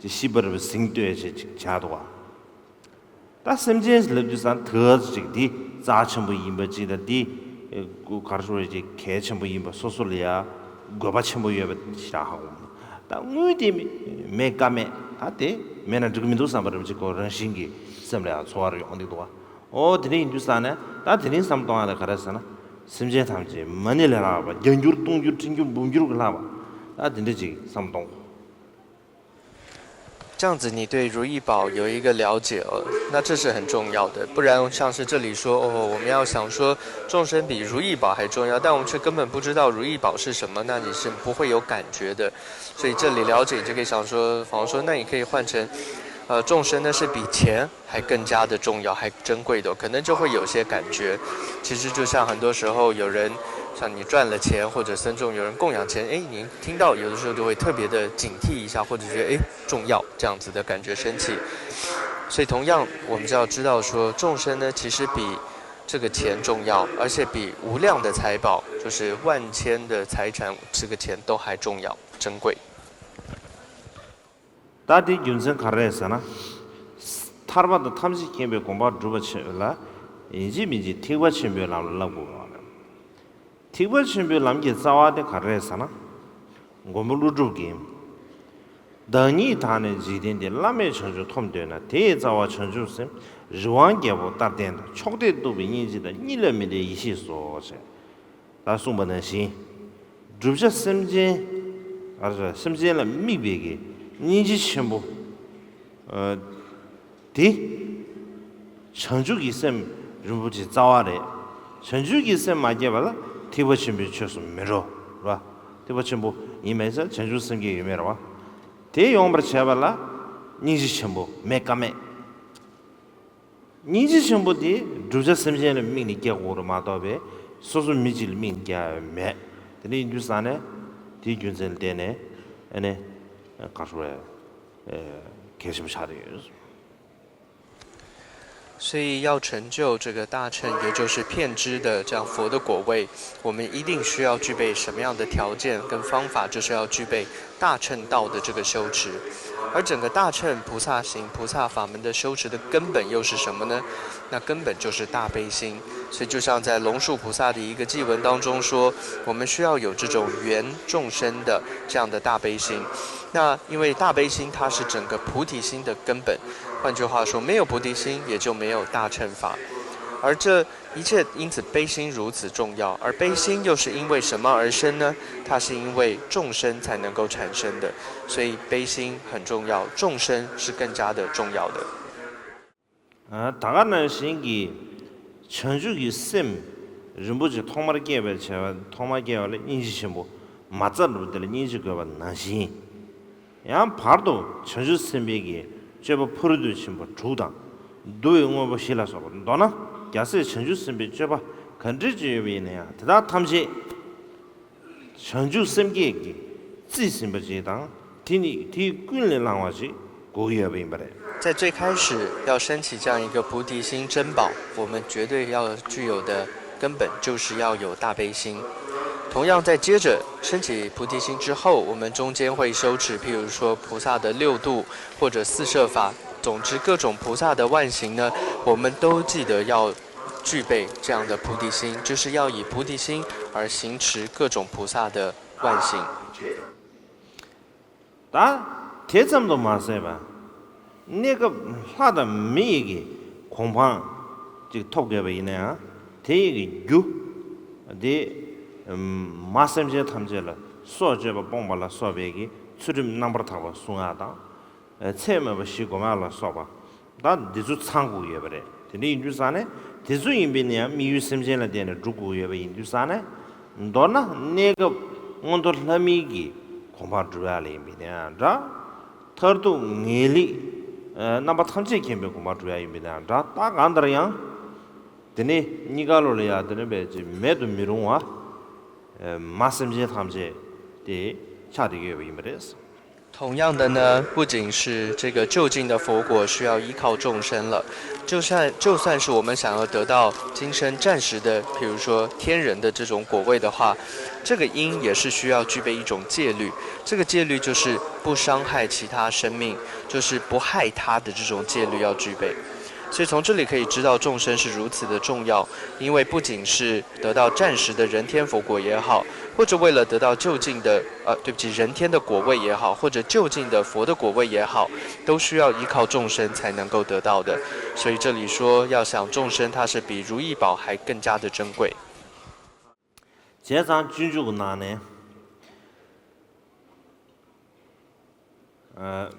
ཅིག་ཤི་བ་རེད་བ། ཟིང་ལྟོས་བྱས་ཅིག་ཆགས་འདུག་བ། ད་སེམས་ཅན་ལབ་དུས་ཙང་དེ་ཅིག་འདི་རྩ་ཆེན་པོ་ཡིན་པ་ཅིག་དང་། འདི་ག་རེ་ཞུ་དགོས་རེད། ཅིག་གལ་ཆེན་པོ་ཡིན་པ། སོ་སོ་ལ་ཡ་དགོས་པ་ཆེན་པོ་ཡོད་པ་ཞིག་ཧ་གོ་མི་འདུག་ད་དངུལ་དེ་མེད་ཀ་མེད། ད་དེ་མེད་ན་འགྲིག་གི་མི་འདུག་བསམ་པ་རེད་བ། ཅིག་ཁོ་རང་བཞིན་གྱིས་སེམས་ལ་ཡང་ཚོར་བ་རེ་ཡོང་གི་འདུག་བ། ཨོ་དེ་འདྲ་ཡིན་དུས་ཙང་ནས། ད་དེ་རིང་བསམ་གཏོང་ཡ་ལ་ག་རེ་ཟེར་ན། སེམས་ཅན་ཐམས་ཅད་མ་ཎི་ལས་ལྷག་པ། བརྒྱ་འགྱུར་སྟོང་འགྱུར་ཁྲི་འགྱུར་འབུམ་འགྱུར་གྱིས་ལྷག་པ། ད་དེ་འདྲ་ཅིག་བསམ་གཏོང་དགོས། 这样子你对如意宝有一个了解了，那这是很重要的。不然像是这里说，哦，我们要想说众生比如意宝还重要，但我们却根本不知道如意宝是什么，那你是不会有感觉的。所以这里了解，你就可以想说，仿佛说，那你可以换成，呃，众生呢是比钱还更加的重要，还珍贵的，可能就会有些感觉。其实就像很多时候有人，像你赚了钱，或者僧众有人供养钱，哎，你听到有的时候就会特别的警惕一下，或者觉得哎重要这样子的感觉升起。所以同样，我们就要知道说，众生呢其实比这个钱重要，而且比无量的财宝，就是万千的财产，这个钱都还重要、珍贵。 ད་དེའི་རྒྱུ་མཚན་ག་རེ་རེད་ཟེར་ན། ཐར་པ་དང་ཐམས་ཅད་མཁྱེན་པའི་གོ་འཕང་སྒྲུབ་པ་ཆེད་ལ། ཡིན་གཅིག་མིན་གཅིག་ཐེག་པ་ཆེན་པོའི་ལམ་ལ་བསླབ་དགོས་པ་རེད། ཐེག་པ་ཆེན་པོའི་ལམ་གྱི་རྩ་བ་དེ་ག་རེ་རེད་ཟེར་ན། མགོན་པོ་ཀླུ་སྒྲུབ་ཀྱིས། བདག་ཉིད་དག་ནི་འཇིག་རྟེན་འདིར། བླ་མེད་བྱང་ཆུབ་ཐོབ་འདོད་ན། དེ་ཡི་རྩ་བ་བྱང་ཆུབ་སེམས། རི་དབང་རྒྱལ་པོ་ལྟར་བརྟན་དང་། མཆོག་ལྡན་གདུག་པའི་སྙིང་རྗེ་དང་། གཉིས་ལ་མི་འབྲལ་ཡེ་ཤེས་སོ་ཞེས། ད་གསུངས་པ་ནང་བཞིན། བསྒྲུབ་བྱ་སེམས་ཅན། ཨ་རེ། སེམས་ཅན་ལ་དམིགས་པའི་གི་སྙིང་རྗེ་ཆེན་པོ། ཨ། དེ་བྱང་ཆུབ་ཀྱི་སེམས་རིན་པོ་ཆེའི་རྩ་བ་རེད། བྱང་ཆུབ་ཀྱི་སེམས་མ་སྐྱེས་པ་ལ་ཐེག་པ་ཆེན་པོའི་ཆོས་སུ་མི་འགྲོ་བ། ཐེག་པ་ཆེན་པོ་ཡིན་མིན་ཟེར་བྱང་ཆུབ་སེམས་བསྐྱེད་ཡོད་མེད་རེད་བ། དེ་ཡོང་བར་བྱས་པ་ལ་སྙིང་རྗེ་ཆེན་པོ་མེད་ཀ་མེད། སྙིང་རྗེ་ཆེན་པོ་དེ་བསྒྲུབ་བྱ་སེམས་ཅན་ལ་དམིགས་ནས་སྐྱེ་དགོས་རེད་མ་གཏོགས་པའི་སོ་སོ་མི་གཅིག་ལ་དམིགས་ནས་སྐྱེ་ཡ་མེད། དེ་འདྲ་ཡིན་དུས་ཙང་ནས་དེའི་རྒྱུ་མཚན་ལ་བརྟེན་ནས། ཨ་ནི་ག་རེ་ཞུ་དགོས་རེད། གལ་ཆེན་པོ་ཆགས་བསྡད་ཡོད། 所以要成就这个大乘，也就是遍知的这样佛的果位，我们一定需要具备什么样的条件跟方法？就是要具备大乘道的这个修持。而整个大乘菩萨行、菩萨法门的修持的根本又是什么呢？那根本就是大悲心。所以，就像在龙树菩萨的一个偈文当中说，我们需要有这种圆众生的这样的大悲心。那因为大悲心它是整个菩提心的根本，换句话说，没有菩提心，也就没有大乘法。而这一切，因此悲心如此重要。而悲心又是因为什么而生呢？它是因为众生才能够产生的，所以悲心很重要，众生是更加的重要的。 ད་ག་ནང་བཞིན་གྱི་བྱང་ཆུབ་ཀྱི་སེམས་རིན་པོ་ཆེ་ཐོག་མར་སྐྱེས་པའི་བྱ་བ་ཐོག་མར་སྐྱེས་པ་ལ་སྙིང་རྗེ་ཆེན་པོ་མ་རྩ་འགྲུབ་དེ་ལ་སྙིང་རྗེ་དགོས་པ་ནང་བཞིན། ཡང་བར་དུ་བྱང་ཆུབ་སེམས་དཔའི་གི་སྤྱོད་པ་ཕ་རོལ་ཏུ་ཕྱིན་པ་དྲུག་དང་། བསྡུ་བའི་དངོས་པོ་བཞི་ལ་སོགས་པ། མདོར་ན་རྒྱལ་སྲས་བྱང་ཆུབ་སེམས་དཔའི་སྤྱོད་པ་ག་འདྲ་ཅིག་ཡོད་པ་ཡིན་ན་ཡང་དེ་དག་ཐམས་ཅད། བྱང་ཆུབ་སེམས་བསྐྱེད་ཀྱིས་རྩིས་ཟིན་པ་ཅིག་དང་། དེ་ནི་དེའི་ཀུན་ལས་བསླང་བ་ཅིག་དགོས་ཀྱི་ཡོད་པ་ཡིན་པ་རེད། 在最开始要升起这样一个菩提心珍宝，我们绝对要具有的根本就是要有大悲心。同样，在接着升起菩提心之后，我们中间会修持，譬如说菩萨的六度或者四摄法，总之各种菩萨的万行呢，我们都记得要具备这样的菩提心，就是要以菩提心而行持各种菩萨的万行。 ད་དེ་ཙམ་དུ་མ་ཟད་པར། གནས་སྐབས་ལྷ་དང་མི་ཡི་གི་གོ་འཕང་ཅིག་ཐོབ་དགོས་པ་ཡིན་ན་ཡང་དེ་ཡི་གི་རྒྱུ། དེ་མ་སེམས་ཅན་ཐམས་ཅད་ལ་སྲོག་གཅོད་པ་སྤོང་བ་ལ་སོགས་པའི་གི་ཚུལ་ཁྲིམས་རྣམ་པར་དག་པ་སྲུང་ཡ་དང་། ཚད་མེད་པ་བཞི་སྒོམ་ཡ་ལ་སོགས་པ། ད་འདི་ཚོ་ཚང་དགོས་ཡོད་པ་རེད། དེ་འདྲ་ཡིན་དུས་ཙང་ནས་དེ་ཚོ་ཡིན་པས་ན་ཡང་དམིགས་ཡུལ་སེམས་ཅན་ལ་བརྟེན་ནས་སྒྲུབ་དགོས་ཡོད་པ་ཡིན་དུས་ཙང་ནས། མདོར་ན་གནས་སྐབས་མངོན་མཐོ་ལྷ་མིའི་གི་གོ་འཕང་སྒྲུབ་ཡ་ལ་ཡིན་པས་ན་ཡང་འདྲ། མཐར་ཐུག་ངེས་ལེགས་རྣམ་པ་ཐམས་ཅད་མཁྱེན་པའི་གོ་འཕང་སྒྲུབ་ཡ་ཡིན་པས་ན་ཡང་འདྲ། ད་གང་ལྟར་ཡང་དེ་ནི་གཉིས་ཀ་ལོ་ལ་ཡང་དེ་ནི་བས་ཅིག་མེད་དུ་མི་རུང་བ། མ་སེམས་ཅན་ཐམས་ཅད་དེ་ཆགས་བསྡད་ཀྱི་ཡོད་པ་ཡིན་པ་རེད། 同样的呢，不仅是这个究竟的佛果需要依靠众生了，就算就算是我们想要得到今生暂时的，比如说天人的这种果位的话，这个因也是需要具备一种戒律。这个戒律就是不伤害其他生命，就是不害他的这种戒律要具备。所以从这里可以知道众生是如此的重要，因为不仅是 得到暂时的人天佛果也好，或者为了得到究竟的，呃，对不起，人天的果位也好，或者究竟的佛的果位也好，都需要依靠众生才能够得到的。所以这里说，要想众生，它是比如意宝还更加的珍贵。 བྱས་ཙང་སྤྱོད་འཇུག་གི་ནང་ནས།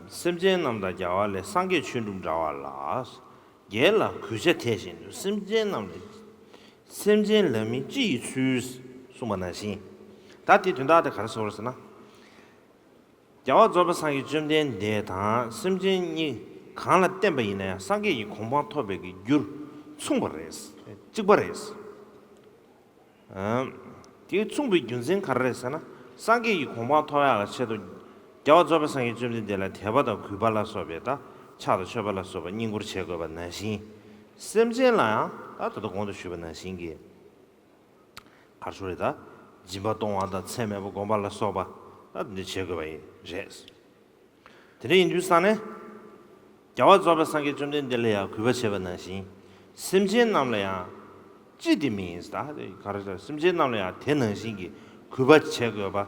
སེམས་ཅན་རྣམས་དང་རྒྱལ་བ་ལས། སངས་རྒྱས་ཆོས་དྲུག་འདྲ་བ་ལ། བརྒྱད་ལ་གུས་ཕྱག་དེ་བཞིན་དུ། སེམས་ཅན་རྣམས་ལ། སེམས་ཅན་ལ་མིན་སྤྱི་ཡི་ཚུལ། གསུངས་པ་ནང་བཞིན། ད་དེ་དོན་དག་དེ་ག་རེ་ཟེར་བ་རེད་ཟེར་ན། རྒྱལ་བ་རྫོགས་པའི་སངས་རྒྱས་བཅོམ་ལྡན་འདས་དང་སེམས་ཅན་གཉིས་གང་ལ་བསྟེན་པ་ཡིན་ན་ཡང་སངས་རྒྱས་ཀྱི་གོ་འཕང་ཐོབ་པའི་གི་རྒྱུར་མཚུངས་པ་རེད། གཅིག་པ་རེད། དེའི་མཚུངས་པའི་རྒྱུ་མཚན་ག་རེ་རེད་ཟེར་ན། སངས་རྒྱས་ཀྱི་གོ་འཕང་ཐོབ་ཡག་ལ་ཆེད་དུ། རྒྱལ་བ་རྫོགས་པའི་སངས་རྒྱས་བཅོམ་ལྡན་འདས་ལ་དད་པ་དང་གུས་པ་ལ་སོགས་པའི་ད་ཕྱག་དང་མཆོད་པ་ལ་སོགས་པ་བསྙེན་བཀུར་བྱེད་དགོས་པ་ནང་བཞིན། སེམས་ཅན་ལ་ཡང་ད་ད་ལྟ་གོང་དུ་ཞུས་པ་ནང་བཞིན་གྱི། ག་རེ་ཞུ་རེད་ད། སྦྱིན་པ་གཏོང་བ་དང་ཚད་མེད་པ་སྒོམ་པ་ལ་སོགས་པ་ད་འདི་བྱེད་དགོས་པ་ཡིན་རེད། དེ་འདྲ་ཡིན་དུས་ཙང་ནས། རྒྱལ་བ་རྫོགས་པའི་སངས་རྒྱས་བཅོམ་ལྡན་འདས་ལ་ཡང་གུས་པ་བྱེད་པ་ནང་བཞིན། སེམས་ཅན་རྣམས་ལ་ཡང་། ཅི་སྟེ་མིན་ད་ག་རེ་ཟེར། སེམས་ཅན་རྣམས་ལ་ཡང་དེ་ནང་བཞིན་གྱི་གུས་པ་བྱེད་དགོས་པ།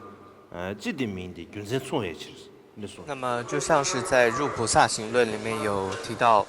ཅི་སྟེ་མིན་ཏེ་རྒྱུ་མཚན་མཚུངས་པའི་ཕྱིར། འདི་གསུངས། 那么就像是在《入菩萨行论》里面有提到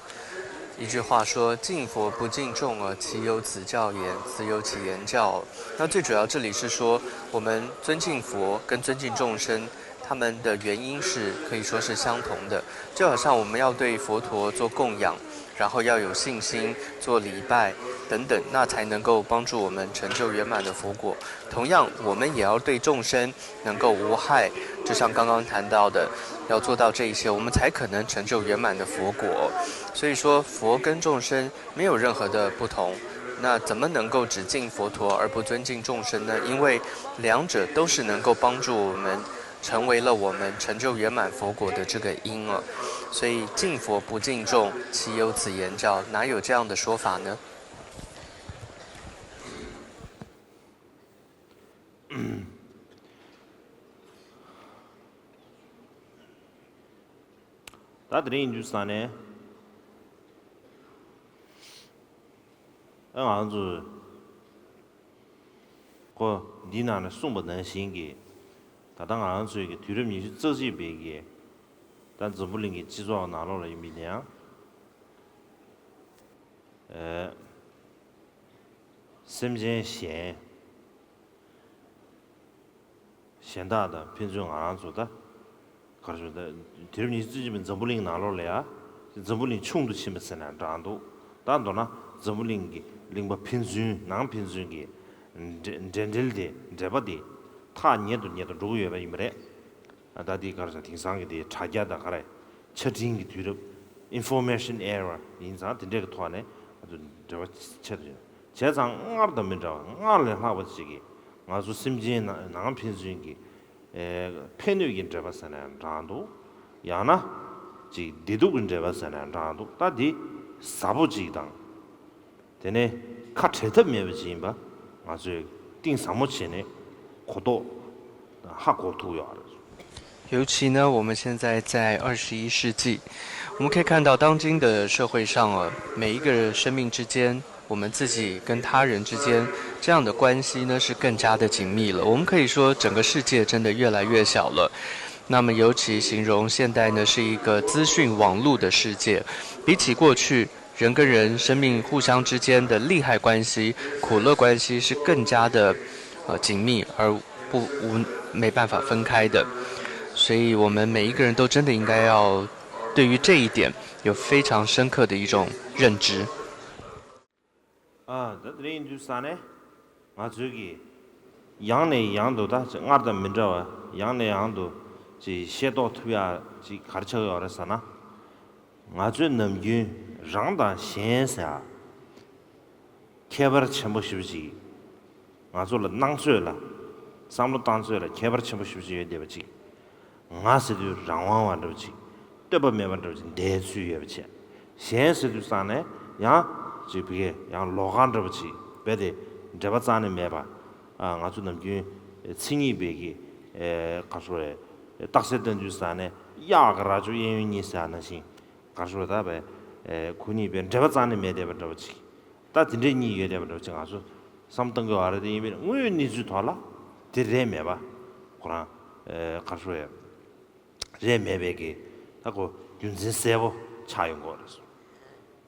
一句话说：“敬佛不敬众，其有此教也？此有此言教？”那最主要这里是说，我们尊敬佛跟尊敬众生，他们的原因是可以说是相同的。就好像我们要对佛陀做供养，然后要有信心、做礼拜等等，那才能够帮助我们成就圆满的佛果。同样，我们也要对众生 能够无害，就像刚刚谈到的，要做到这一些，我们才可能成就圆满的佛果。所以说，佛跟众生没有任何的不同。那怎么能够只敬佛陀而不尊敬众生呢？因为两者都是能够帮助我们，成为了我们成就圆满佛果的这个因哦。所以敬佛不敬众，其有此言教？哪有这样的说法呢？ ད་དེ་རིང་ཡིན་དུས་ས་ནས། ཨ་ང་ཚོས་ཁོ་འདིའི་ནང་ནས་གསུངས་པ་ནང་བཞིན་གྱི། ད་ལྟ་ང་ཚོའི་གི་དུས་རབས་ཉི་ཤུ་རྩ་གཅིག་པའི་གི། ད་འཛམ་བུ་གླིང་གི་སྤྱི་ཚོགས་ནང་ལོགས་ལ་ཡིན་པའི་ནའང་། ཨེ། སེམས་ཅན་གཞན། གཞན་དག་དང་ཕན་ཚུན་ང་རང་ཚོ་ད་གར་བྱུང་ད་དུས་རབས་ཉི་ཤུ་རྩ་གཅིག་པའི་འཛམ་བུ་གླིང་ནང་ལོགས་ལ་ཡ་འཛམ་བུ་གླིང་ཆུང་དུ་ཕྱིན་པ་ཟེར་ན་འདྲ་འདུག་ད་མདོར་ན་འཛམ་བུ་གླིང་གི་གླིང་པ་ཕན་ཚུན་ནང་ཕན་ཚུན་གྱི་འབྲེལ་འབྲེལ་འབྲེལ་དེ་འབྲེལ་པ་དེ་ཐག་ཉེ་དུ་ཉེ་དུ་འགྲོ་གི་ཡོད་པ་ཡིན་པ་རེད། ད་ལྟའི་ག་རེ་ཟེར་དེང་སང་གི་དེ་དྲ་རྒྱ་དང་ག་རེ་ཆ་འཕྲིན་གྱི་དུས་རབས་information era ཡིན་ཙང་དེ་འདྲའི་གི་ཐོག་ནས་ང་ཚོ་འབྲེལ་བ་ཆེ་དུ་ཕྱིན། བྱས་ཙང་སྔར་དང་མི་འདྲ་བ་སྔར་ལས་ལྷག་པ་ཅིག་གིས་ང་ཚོ་སེམས་ཅན་ནང་ནང་ཕན་ཚུན་གྱི་ཨེ་ཕན་གནོད་ཀྱི་འབྲེལ་བ་ཟེར་ན་ཡང་འདྲ་འདུག་ཡང་ན་ཅིག་བདེ་སྡུག་གི་འབྲེལ་བ་ཟེར་ན་ཡང་འདྲ་འདུག་ད་འདི་ཟབ་པོ་ཅིག་དང་། དེ་ནས་ཁ་བྲལ་ཐབས་མེད་པ་ཅིག་ཡིན་པ་ང་ཚོས་གཏིང་ཟབ་མོ་བྱས་ནས་གོ་རྟོགས་ཧ་གོ་ཐུབ་ཡོད་རེད། 尤其呢，我们现在在二十一世纪，我们可以看到当今的社会上啊，每一个生命之间，我们自己跟他人之间这样的关系呢，是更加的紧密了。我们可以说，整个世界真的越来越小了。那么，尤其形容现代呢，是一个资讯网络的世界，比起过去，人跟人生命互相之间的利害关系、苦乐关系是更加的呃紧密而不无没办法分开的，所以我们每一个人都真的应该要对于这一点有非常深刻的一种认知。 ཨ་ད་དེ་རིང་ཡིན་དུས་ས་ནས་ང་ཚོས་ཀྱི་ཡང་ནས་ཡང་དུ་ད་ཅིག་སྔར་དང་མི་འདྲ་བ་ཡང་ནས་ཡང་དུ་ཅིག་ཤེས་རྟོགས་ཐུབ་ཡ་ཅིག་ག་རེ་ཆགས་ཡོད་རེད་ཟེར་ན། ང་ཚོས་ནམ་རྒྱུན་རང་དང་གཞན་ཟེར་ཡ་ཁྱད་པར་ཆེན་པོ་ཞེ་པོ་ཅིག་ང་ཚོ་ལ་སྣང་ཚོད་ལ་བསམ་བློ་བཏང་ཚོད་ལ་ཁྱད་པར་ཆེན་པོ་ཞེ་པོ་ཅིག་ཡོད་བསྡད་པ་ཅིག་ང་ཟེར་དུས་རང་དབང་བ་འདྲ་བོ་ཅིག་ལྟོས་པ་མེད་པ་འདྲ་བོ་ཅིག་བསྡད་ཚུལ་ཡོད་པ་བྱས། གཞན་ཟེར་དུས་ཙང་ནས་ཡང་ཅིག་བི་གས་ཡང་ལོགས་ཀ་འདྲ་བོ་ཅིག་རྦད་དེ་འབྲེལ་བ་རྩ་ནས་མེད་པ། ཨ་ང་ཚོ་ནམ་རྒྱུན་མཚན་ཉིད་པའི་གི་ཨེ་ག་རེ་ཟེར་རེད། རྟགས་གསལ་བཏོན་དུས་ཙང་ནས་གཡག་གི་རྭ་ཅོ་གཡས་གཡོན་གཉིས་ཟེར་ཡ་ནང་བཞིན་ག་རེ་ཟེར་རེད། ད་བས་ཨེ་ཁོ་གཉིས་པའི་འབྲེལ་བ་རྩ་ནས་མེད་བསྡད་པ་འདྲ་བོ་ཅིག་ད་དེ་འདྲའི་གཉིས་ཡོད་བསྡད་པ་འདྲ་བོ་ཅིག་ང་ཚོ་བསམ་བཏང་གི་ཡོད་རེད། དེ་ཡིན་པས་དངོས་ཡོད་གནས་ཚུལ་ཐོག་ལ་དེ་རེད་མེད་པ་ཁོ་རང་ཨེ་ག་རེ་ཟེར་རེད། རེད་མེད་པའི་གི་ད་ཁོ་རྒྱུ་མཚན་གསལ་པོ་ཆགས་ཡོང་གི་རེད།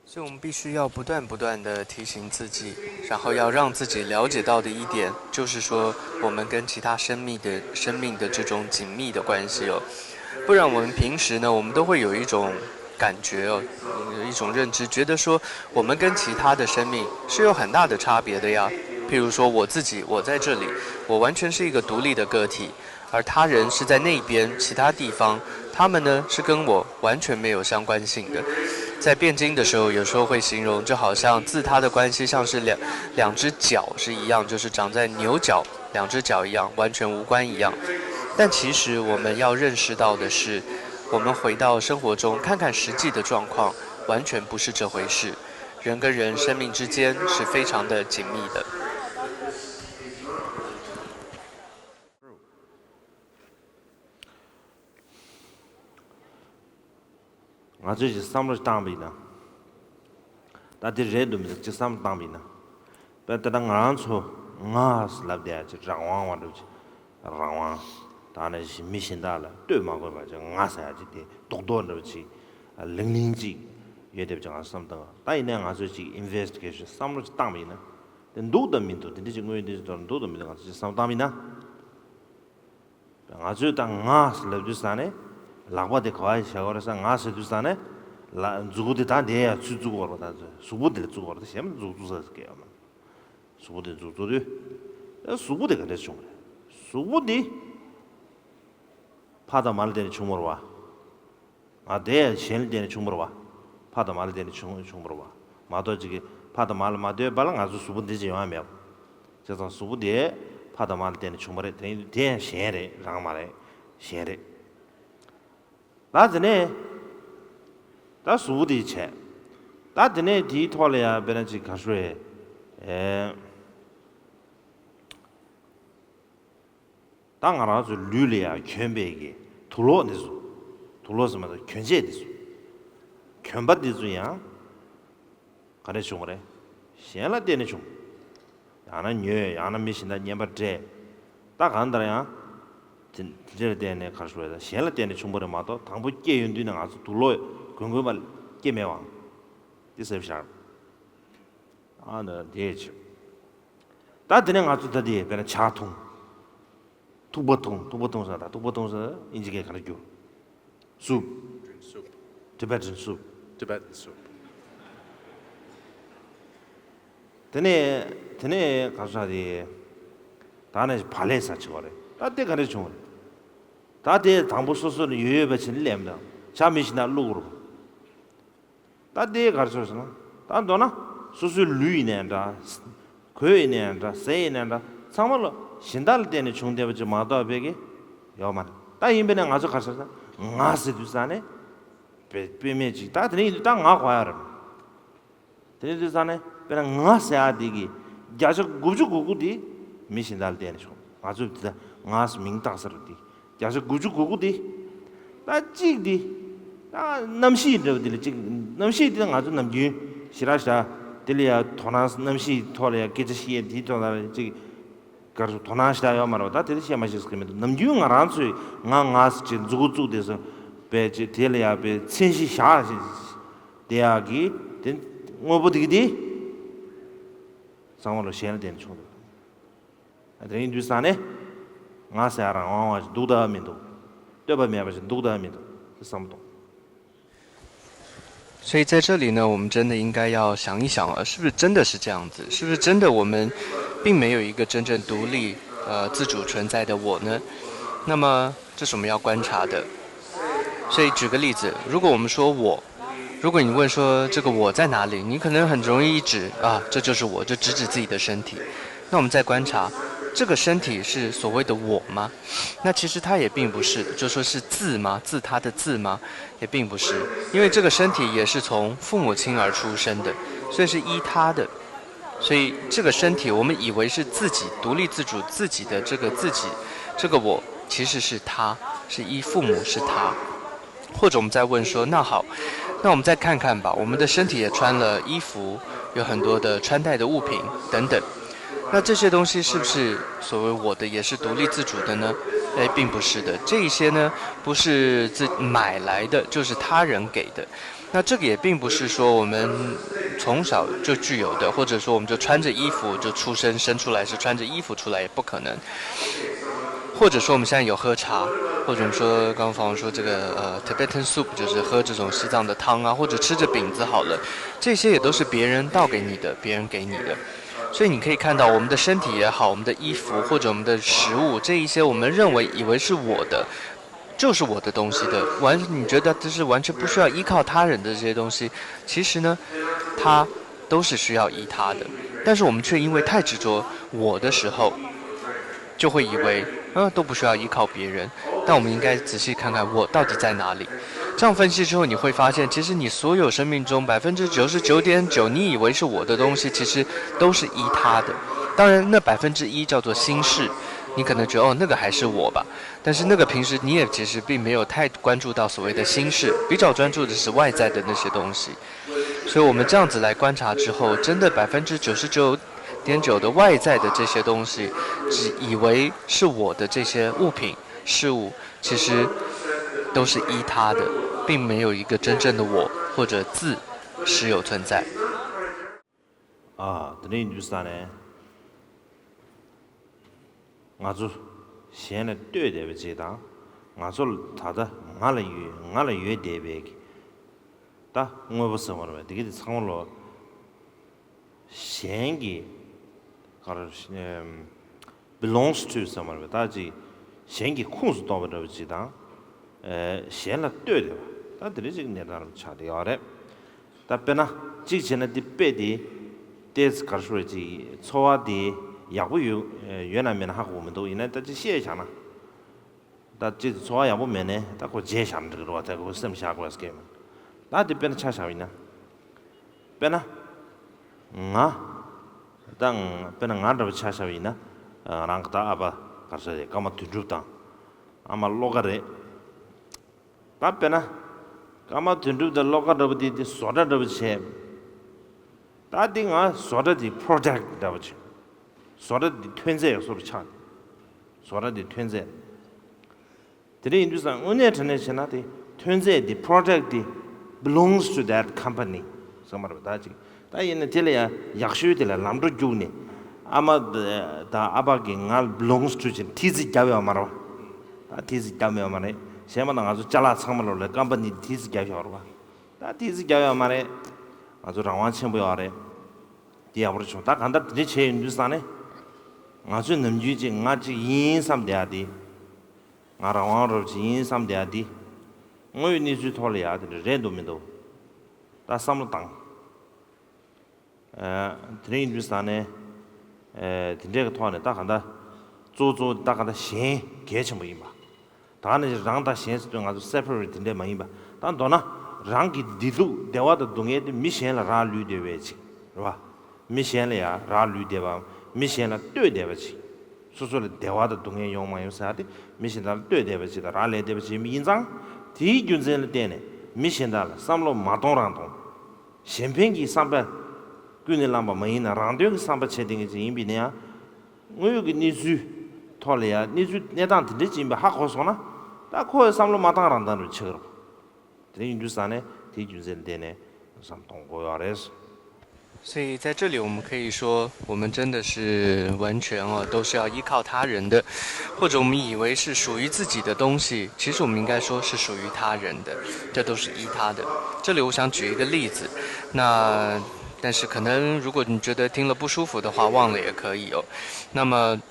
所以我们必须要不断不断的提醒自己，然后要让自己了解到的一点，就是说我们跟其他生命的生命的这种紧密的关系哦，不然我们平时呢，我们都会有一种感觉哦，有一种认知，觉得说我们跟其他的生命是有很大的差别的呀。譬如说我自己，我在这里，我完全是一个独立的个体，而他人是在那边其他地方，他们呢是跟我完全没有相关性的。在辩经的时候，有时候会形容，就好像自他的关系像是两两只脚是一样，就是长在牛角两只脚一样，完全无关一样。但其实我们要认识到的是，我们回到生活中看看实际的状况，完全不是这回事。人跟人生命之间是非常的紧密的。 ང་ཚོས་ཅིག་བསམ་བློ་བཏང་བ་ཡིན་ན། ད་དེ་རེད་འདུག་མི་འདུག་ཅིག་བསམ་བློ་བཏང་བ་ཡིན་ན། དཔེར་ན་ད་ལྟ་ང་རང་ཚོ་ང་ཟེར་ལབ་བསྡད་ཡ་ཅིག་རང་དབང་བ་འདྲ་བོ་ཅིག་རང་དབང་། ད་ནི་མི་གཞན་དག་ལ་ལྟོས་མ་དགོས་པ་ཅིག་ང་ཟེར་ཡ་ཅིག་དེ་རྡོག་རྡོག་འདྲ་བོ་ཅིག་ལིང་ལིང་ཅིག་ཡོད་བསྡད་པ་ཅིག་ང་ཚོ་བསམ་བཏང་བ། ད་ཡིན་ནའི་ང་ཚོས་ཅིག་ཨིན་ཝེ་སི་ཊི་གེ་ཤན་བསམ་བློ་ཅིག་བཏང་བ་ཡིན་ན། དེ་འདུག་དང་མི་འདུག་དེ་འདྲ་ཅིག་དངོས་ཡོད་གནས་ཚུལ་ཐོག་ལ་འདུག་དང་མི་འདུག་ང་ཚོས་ཅིག་བསམ་བློ་བཏང་བ་ཡིན་ན། ང་ཚོས་ད་ང་ཟེར་ལབ་དུས་ཙང་ནས་ལག་པ་དེ་ག་བ་བཞག་དགོས་རེད་ཟེར། ང་ཟེར་དུས་ཙང་ནས་ལ་མཛུག་གུ་དེ་ད་འདི་ཡར་ཚུར་བཙུགས་དགོས་རེད། ད་གཟུགས་པོ་དེ་ལ་བཙུགས་དགོས་རེད། ད་གཞན་མ་མཛུག་བཙུགས་ས་ཟེར་གི་ཡོད་མ་རེད། གཟུགས་པོ་དེ་མཛུག་བཙུགས་དུས། ཨ་གཟུགས་པོ་དེ་ག་འདྲས་བྱུང་རེད། གཟུགས་པོ་དེ་ཕ་དང་མ་ལ་བརྟེན་ནས་བྱུང་བ་རེད་བ། ང་དེ་གཞན་ལ་བརྟེན་ནས་བྱུང་བ་རེད་བ། ཕ་དང་མ་ལ་བརྟེན་ནས་བྱུང་བྱུང་བ་རེད་བ། མ་གཏོགས་ཅིག་གིས་ཕ་དང་མ་ལ་མ་ལྟོས་པ་ལ་ང་ཚོ་གཟུགས་པོ་འདི་ཅིག་ཡོང་ཡ་མེད་པ། བྱས་ཙང་གཟུགས་པོ་དེ་ཕ་དང་མ་ལ་བརྟེན་ནས་བྱུང་བ་རེད། དེ་དེ་ཡང་གཞན་རེད། རང་མ་རེད། གཞན་རེད། ད་དེ་ནས་ད་གཟུགས་པོ་དེ་བྱས། ད་དེ་ནས་དེའི་ཐོག་ལ་ཡང་དཔེར་ན་ཅིག་ག་ཤོད་ཨེ། ད་ང་རང་ཚོའི་ལུས་ལ་ཡང་གྱོན་པའི་གི་དུག་ལོག་འདི་ཚོ། དུག་ལོག་ཟེར་མ་གཏོགས་གྱོན་ཆས་འདི་ཚོ། གྱོན་པ་འདི་ཚོ་ཡང་ག་རེ་བྱུང་བ་རེད། གཞན་ལ་བརྟེན་ནས་བྱུང་། ཡང་ན་ཉོས། ཡང་ན་མི་གཞན་དང་རྔན་པ་སྤྲད། ད་གང་ལྟར་ཡང་དེ་དེ་འདྲར་བརྟེན་ནས་ག་རེ་ཞུ་བ་རེད། གཞན་ལ་བརྟེན་ནས་བྱུང་བ་རེད་མ་གཏོགས་དང་པོ་སྐྱེས་ཡོང་དུས་ནས་ང་ཚོ་དུག་ལོག་གྱོན་དགོས་པ་སྐྱེས་མེད་པ། འདི་གསལ་པོ་ཤར། ཨ་ནི་དེ་ཆེ། ད་དེ་ནས་ང་ཚོ་ད་དེ་དཔེར་ན་ཇ་འཐུང་། ཐུག་པ་འཐུང་། ཐུག་པ་འཐུང་ཟེར་ད། ཐུག་པ་འཐུང་ཟེར་དབྱིན་ཇི་སྐད་ག་རེ་རྒྱུ། Soup. Soup. Tibetan soup. Tibetan soup. དེ་ནས་དེ་ནས་ག་རེ་ཟེར་དེ། ད་ནས་བག་ལེབ་ཟ་བྱེད་པ་རེད། ད་དེ་ག་རེ་བྱུང་རེད། ད་དེ་དང་པོ་སོ་སོ་ལ་ཡོད་ཡོད་པ་བྱས་ནས་སླེབས་འདུག་ཇ་མི་ཞིམ་ན་བླུགས་རུང་། ད་དེ་ག་རེ་ཟེར་ཟེར་ན། ད་མདོར་ན་སོ་སོའི་ལུས་ཡིན་ནའི་འདྲ། གོས་ཡིན་ནའི་འདྲ། ཟས་ཡིན་ནའི་འདྲ། ཚང་མ་ལ་གཞན་དག་ལ་བརྟེན་ནས་བྱུང་བསྡད་པ་ཅིག་མ་གཏོགས་ཕ་གི་ཡོད་མ་རེད། ད་ཡིན་པས་ན་ང་ཚོ་ག་རེ་ཟེར་ན། ང་ཟེར་དུས་ཙང་ནས་དཔེ་དཔེ་མེད་ཅིག་ད་དེ་ནས་ཡིན་དུས་ད་ང་གོ་ཡ་རེད། དེ་ནས་དུས་ཙང་ནས་དཔེར་ན་ང་ཟེར་ཡ་དེ་གི་བརྒྱ་ཆ་དགུ་བཅུ་གོ་དགུ་དེ་མི་གཞན་དག་ལ་བརྟེན་ནས་བྱུང་། ང་ཚོས་དེ་ད་ང་ཟེར་མིང་བཏགས་ས་རུ་དེ་བརྒྱ་ཆ་དགུ་བཅུ་གོ་དགུ་དེ། ད་གཅིག་དེ། ད་གནམ་གཤིས་འདྲ་བ་དེ་ལ་གཅིག་གནམ་གཤིས་དེ་ལ་ང་ཚོ་ནམ་རྒྱུན་ཞེ་དྲག་ཞེ་དྲག་དེ་ལ་ཡ་དོ་སྣང་། གནམ་གཤིས་ཐོག་ལ་ཡ་སྐད་ཆ་བཤད་དེའི་ཐོག་ལ་གཅིག་ག་རེ་ཟེར། དོ་སྣང་ཞེ་དྲག་ཡོད་མ་རེད་པ། ད་དེ་དེ་བཤད་མ་ཤེས་ཟེར་གི་མི་འདུག་ནམ་རྒྱུན་ང་རང་ཚོས་ང་ང་ཟེར་ཅིག་མཛུ་གུ་བཙུགས་དེ་ཟེར་བས་ཅིག་དེ་ལ་ཡ་བས་མཚན་གཞི་བཞག་དེ་ཡག་གི་དེ་དངོས་པོ་དེ་གི་དེ་ཚང་མ་ལ་གཞན་ལ་བརྟེན་ནས་བྱུང་འདུག་དེ་ཡིན་དུས་ཙང་ནས་ང་ཟེར་ཡ་རང་དབང་བ་ཞིག་འདུག་ད་མི་འདུག་ལྟོས་པ་མེད་པ་ཞིག་འདུག་ད་མི་འདུག་དེ་བསམ་བློ་གཏོང་། 所以在这里呢，我们真的应该要想一想啊，是不是真的是这样子？是不是真的我们并没有一个真正独立、呃自主存在的我呢？那么这是我们要观察的。所以举个例子，如果我们说我，如果你问说这个我在哪里，你可能很容易一指啊，这就是我，就指指自己的身体。那我们再观察，这个身体是所谓的我吗？那其实它也并不是，就说是字吗？字它的字吗？也并不是，因为这个身体也是从父母亲而出生的，所以是依他的。所以这个身体，我们以为是自己独立自主自己的这个自己，这个我，其实是他，是依父母是他。或者我们再问说，那好，那我们再看看吧，我们的身体也穿了衣服，有很多的穿戴的物品等等。那这些东西是不是所谓我的，也是独立自主的呢？哎，并不是的。这一些呢，不是自买来的，就是他人给的。那这个也并不是说我们从小就具有的，或者说我们就穿着衣服就出生，生出来是穿着衣服出来，也不可能。或者说我们现在有喝茶，或者我们说刚刚访问说这个呃 Tibetan soup，就是喝这种西藏的汤啊，或者吃着饼子好了，这些也都是别人倒给你的，别人给你的。所以你可以看到，我们的身体也好，我们的衣服或者我们的食物，这一些我们认为以为是我的，就是我的东西的，完你觉得这是完全不需要依靠他人的这些东西，其实呢，它都是需要依他的。但是我们却因为太执着我的时候，就会以为，嗯，都不需要依靠别人。但我们应该仔细看看我到底在哪里。这样分析之后，你会发现，其实你所有生命中百分之九十九点九你以为是我的东西，其实都是依他的。当然，那百分之一叫做心事，你可能觉得哦，那个还是我吧。但是那个平时你也其实并没有太关注到所谓的心事，比较专注的是外在的那些东西。所以我们这样子来观察之后，真的百分之九十九点九的外在的这些东西，只以为是我的这些物品事物，其实都是依他的，并没有一个真正的我或者字实有存在。 ཨ། དེ་འདྲ་ཡིན་དུས་ཙང་ནས་ང་ཚོ་གཞན་ལ་ལྟོས་བསྡད་པ་ཅིག་དང་། ང་ཚོ་ལ་ད་ལྟ་ང་ལ་ཡོད་ང་ལ་ཡོད་བསྡད་པའི་གི་ད་དངོས་པོ་ཟེར་བ་རེད་པས། དེ་གི་དེ་ཚང་མ་ལོ་གཞན་གྱི་ག་རེ་belongs to ཟེར་བ་རེད་པས། ད་ཅིག་གཞན་གྱི་ཁོངས་སུ་གཏོགས་པ་འདྲ་བ་ཅིག་དང་། ཨེ། གཞན་ལ་ལྟོས་བསྡད་པ། ད་དེ་འདྲ་ཅིག་གནས་སྟངས་ཆགས་བསྡད་ཡོད་རེད། ད་དཔེར་ན་གཅིག་བྱས་ན་འདི་དཔེ་དེ་ཏོག་ཙམ་ག་རེ་ཞུ་དགོས་རེད། ཅིག་ཚོར་བ་དེ་ཡག་པོ་ཡོད་ཡོད་ན་མེད་ན་ཧ་གོ་གི་མི་འདུག་ཡིན་ན་ད་ཅིག་བཤད་བཞག་ན། ད་ཅིག་ཚོར་བ་ཡག་པོ་མེད་ནས་ད་ཁོ་བརྗེད་བཞག་ན་འགྲིག་གི་རེད་པ། ད་ཁོ་སེམས་བཞག་དགོས་སྐད་མིན། ད་དེ་དཔེར་ན་ཆ་བཞག་པ་ཡིན་ན། དཔེར་ན། ང་། ད་ང་དཔེར་ན་ང་འདྲ་པོ་ཆ་བཞག་པ་ཡིན་ན། རང་གི་ད་ཨ་ཕ་ག་རེ་ཟེར་རེད། ཀརྨ་དོན་གྲུབ་དང་། ཨ་མ་བློ་དགའ་རེད། ད་དཔེར་ན། ཀརྨ་དོན་གྲུབ་དང་བློ་དགའ་འདྲ་པོ་དེ་དེ་བཟོ་གྲྭ་འདྲ་པོ་བྱས། ད་འདི་ང་བཟོ་གྲྭ་འདི་product འདྲ་པོ་བྱས། བཟོ་གྲྭ་འདི་ཐོན་རྫས་བཟོ་འདྲ་ཆགས། བཟོ་གྲྭ་འདི་ཐོན་རྫས། དེ་འདྲ་ཡིན་དུས་ཙང་དངོས་གནས་དྲང་གནས་བྱས་ན་དེ་ཐོན་རྫས་འདི་product འདི་belongs to that company ཟེར་མ་རེད་པ། ད་ཅིག་ད་ཡིན་ན་དེ་ལ་ཡང་ཡག་ཤོས་དེ་ལ་ལམ་འགྲོ་རྒྱུགས་ནས། ཨ་མ་དང་ཨ་ཕ་གིས་ང་ལ་ལོངས་སྤྲོད་ཅིང་ཐི་ཙི་བརྒྱབ་ཡོད་མ་རེད་བ། ད་ཐི་ཙི་བརྒྱབ་ཡོད་མ་རེད། གཞན་པ་ན་ང་ཚོ་ཅ་ལག་ཚང་མ་ལོ་ལ་ཀམ་པ་ནི་ཐི་ཙི་བརྒྱབ་ཡོད་རེད་བ། ད་ཐི་ཙི་བརྒྱབ་ཡོད་མ་རེད། ང་ཚོ་རང་དབང་ཆེན་པོ་ཡོད་རེད། དེ་ཡག་པོ་རེད་བྱུང་། ད་གང་ལྟར་དེ་འདྲ་བྱས་ཡོང་དུས་ཙང་ནས། ང་ཚོས་ནམ་རྒྱུན་ཅིག་ང་ཅིག་ཡིན་བསམ་བསྡད་ཡ་དེ། ང་རང་དབང་རབ་ཅིག་ཡིན་བསམ་བསྡད་ཡ་དེ། དངོས་ཡོད་གནས་ཚུལ་ཐོག་ལ་ཡ་དེ་འདྲ་རེད་འདུག་མི་འདུག་ད་བསམ་བློ་བཏང་། ཨ། དེ་རིང་ཡིན་དུས་ཙང་ནས། ཨ། དེ་འདྲའི་གི་ཐོག་ནས་ད་གང་ལྟར། གཙོ་བོ་གཙོ་བོ་ད་གང་ལྟར་གཞན་གལ་ཆེན་པོ་ཡིན་པ། ད་ནི་རང་དང་གཞན་ཟེར་དུས་ང་ཚོ་སེ་པ་རེ་ཊི་དེ་འདྲས་མ་ཡིན་པ། ད་མདོར་ན་རང་གི་བདེ་སྡུག་བདེ་བ་དང་སྡུག་བསྔལ་དེ་མི་གཞན་ལ་རག་ལུས་བསྡད་པའི་ཅིག་རེད་བ། མི་གཞན་ལ་ཡང་རག་ལུས་བསྡད་པའམ་མི་གཞན་ལ་ལྟོས་བསྡད་པ་ཅིག་སོ་སོ་ལ་བདེ་བ་དང་སྡུག་བསྔལ་ཡོང་མ་ཡོང་ཟེར་ཡ་དེ་མི་གཞན་དག་ལ་ལྟོས་བསྡད་པ་ཅིག་དང་རག་ལས་བསྡད་པ་ཅིག་ཡིན་པ་ཡིན་ཙང་། དེའི་རྒྱུ་མཚན་ལ་བརྟེན་ནས་མི་གཞན་དག་ལ་བསམ་བློ་མ་གཏོང་རང་གཏོང་། གཞན་ཕན་གྱི་བསམ་པ་ཀུན་ནས་བསླངས་པ་མ་ཡིན་ན་རང་དོན་གྱི་བསམ་པ་བྱེད་བསྡད་མཁན་ཅིག་ཡིན་པ་ཡིན་ན་ཡང་། དངོས་ཡོད་ཀྱི་གནས་ཚུལ་ཐོག་ལ་ཡང་གནས་ཚུལ་གནས་སྟངས་དེ་འདྲ་ཅིག་ཡིན་པ་ཧ་གོ་སོང་ན། ད་ཁོ་ཡི་བསམ་བློ་མ་བཏང་རང་བཏང་རུ་ཆགས་རུ། དེ་ཡིན་དུས་ཙང་ནས་དེའི་རྒྱུ་མཚན་ལ་བརྟེན་ནས་བསམ་གཏོང་དགོས་ཡོད་རེད།所以在这里，我们可以说，我们真的是完全啊，都是要依靠他人的，或者我们以为是属于自己的东西，其实我们应该说是属于他人的，这都是依他的。这里我想举一个例子，那但是可能如果你觉得听了不舒服的话，忘了也可以哦。那么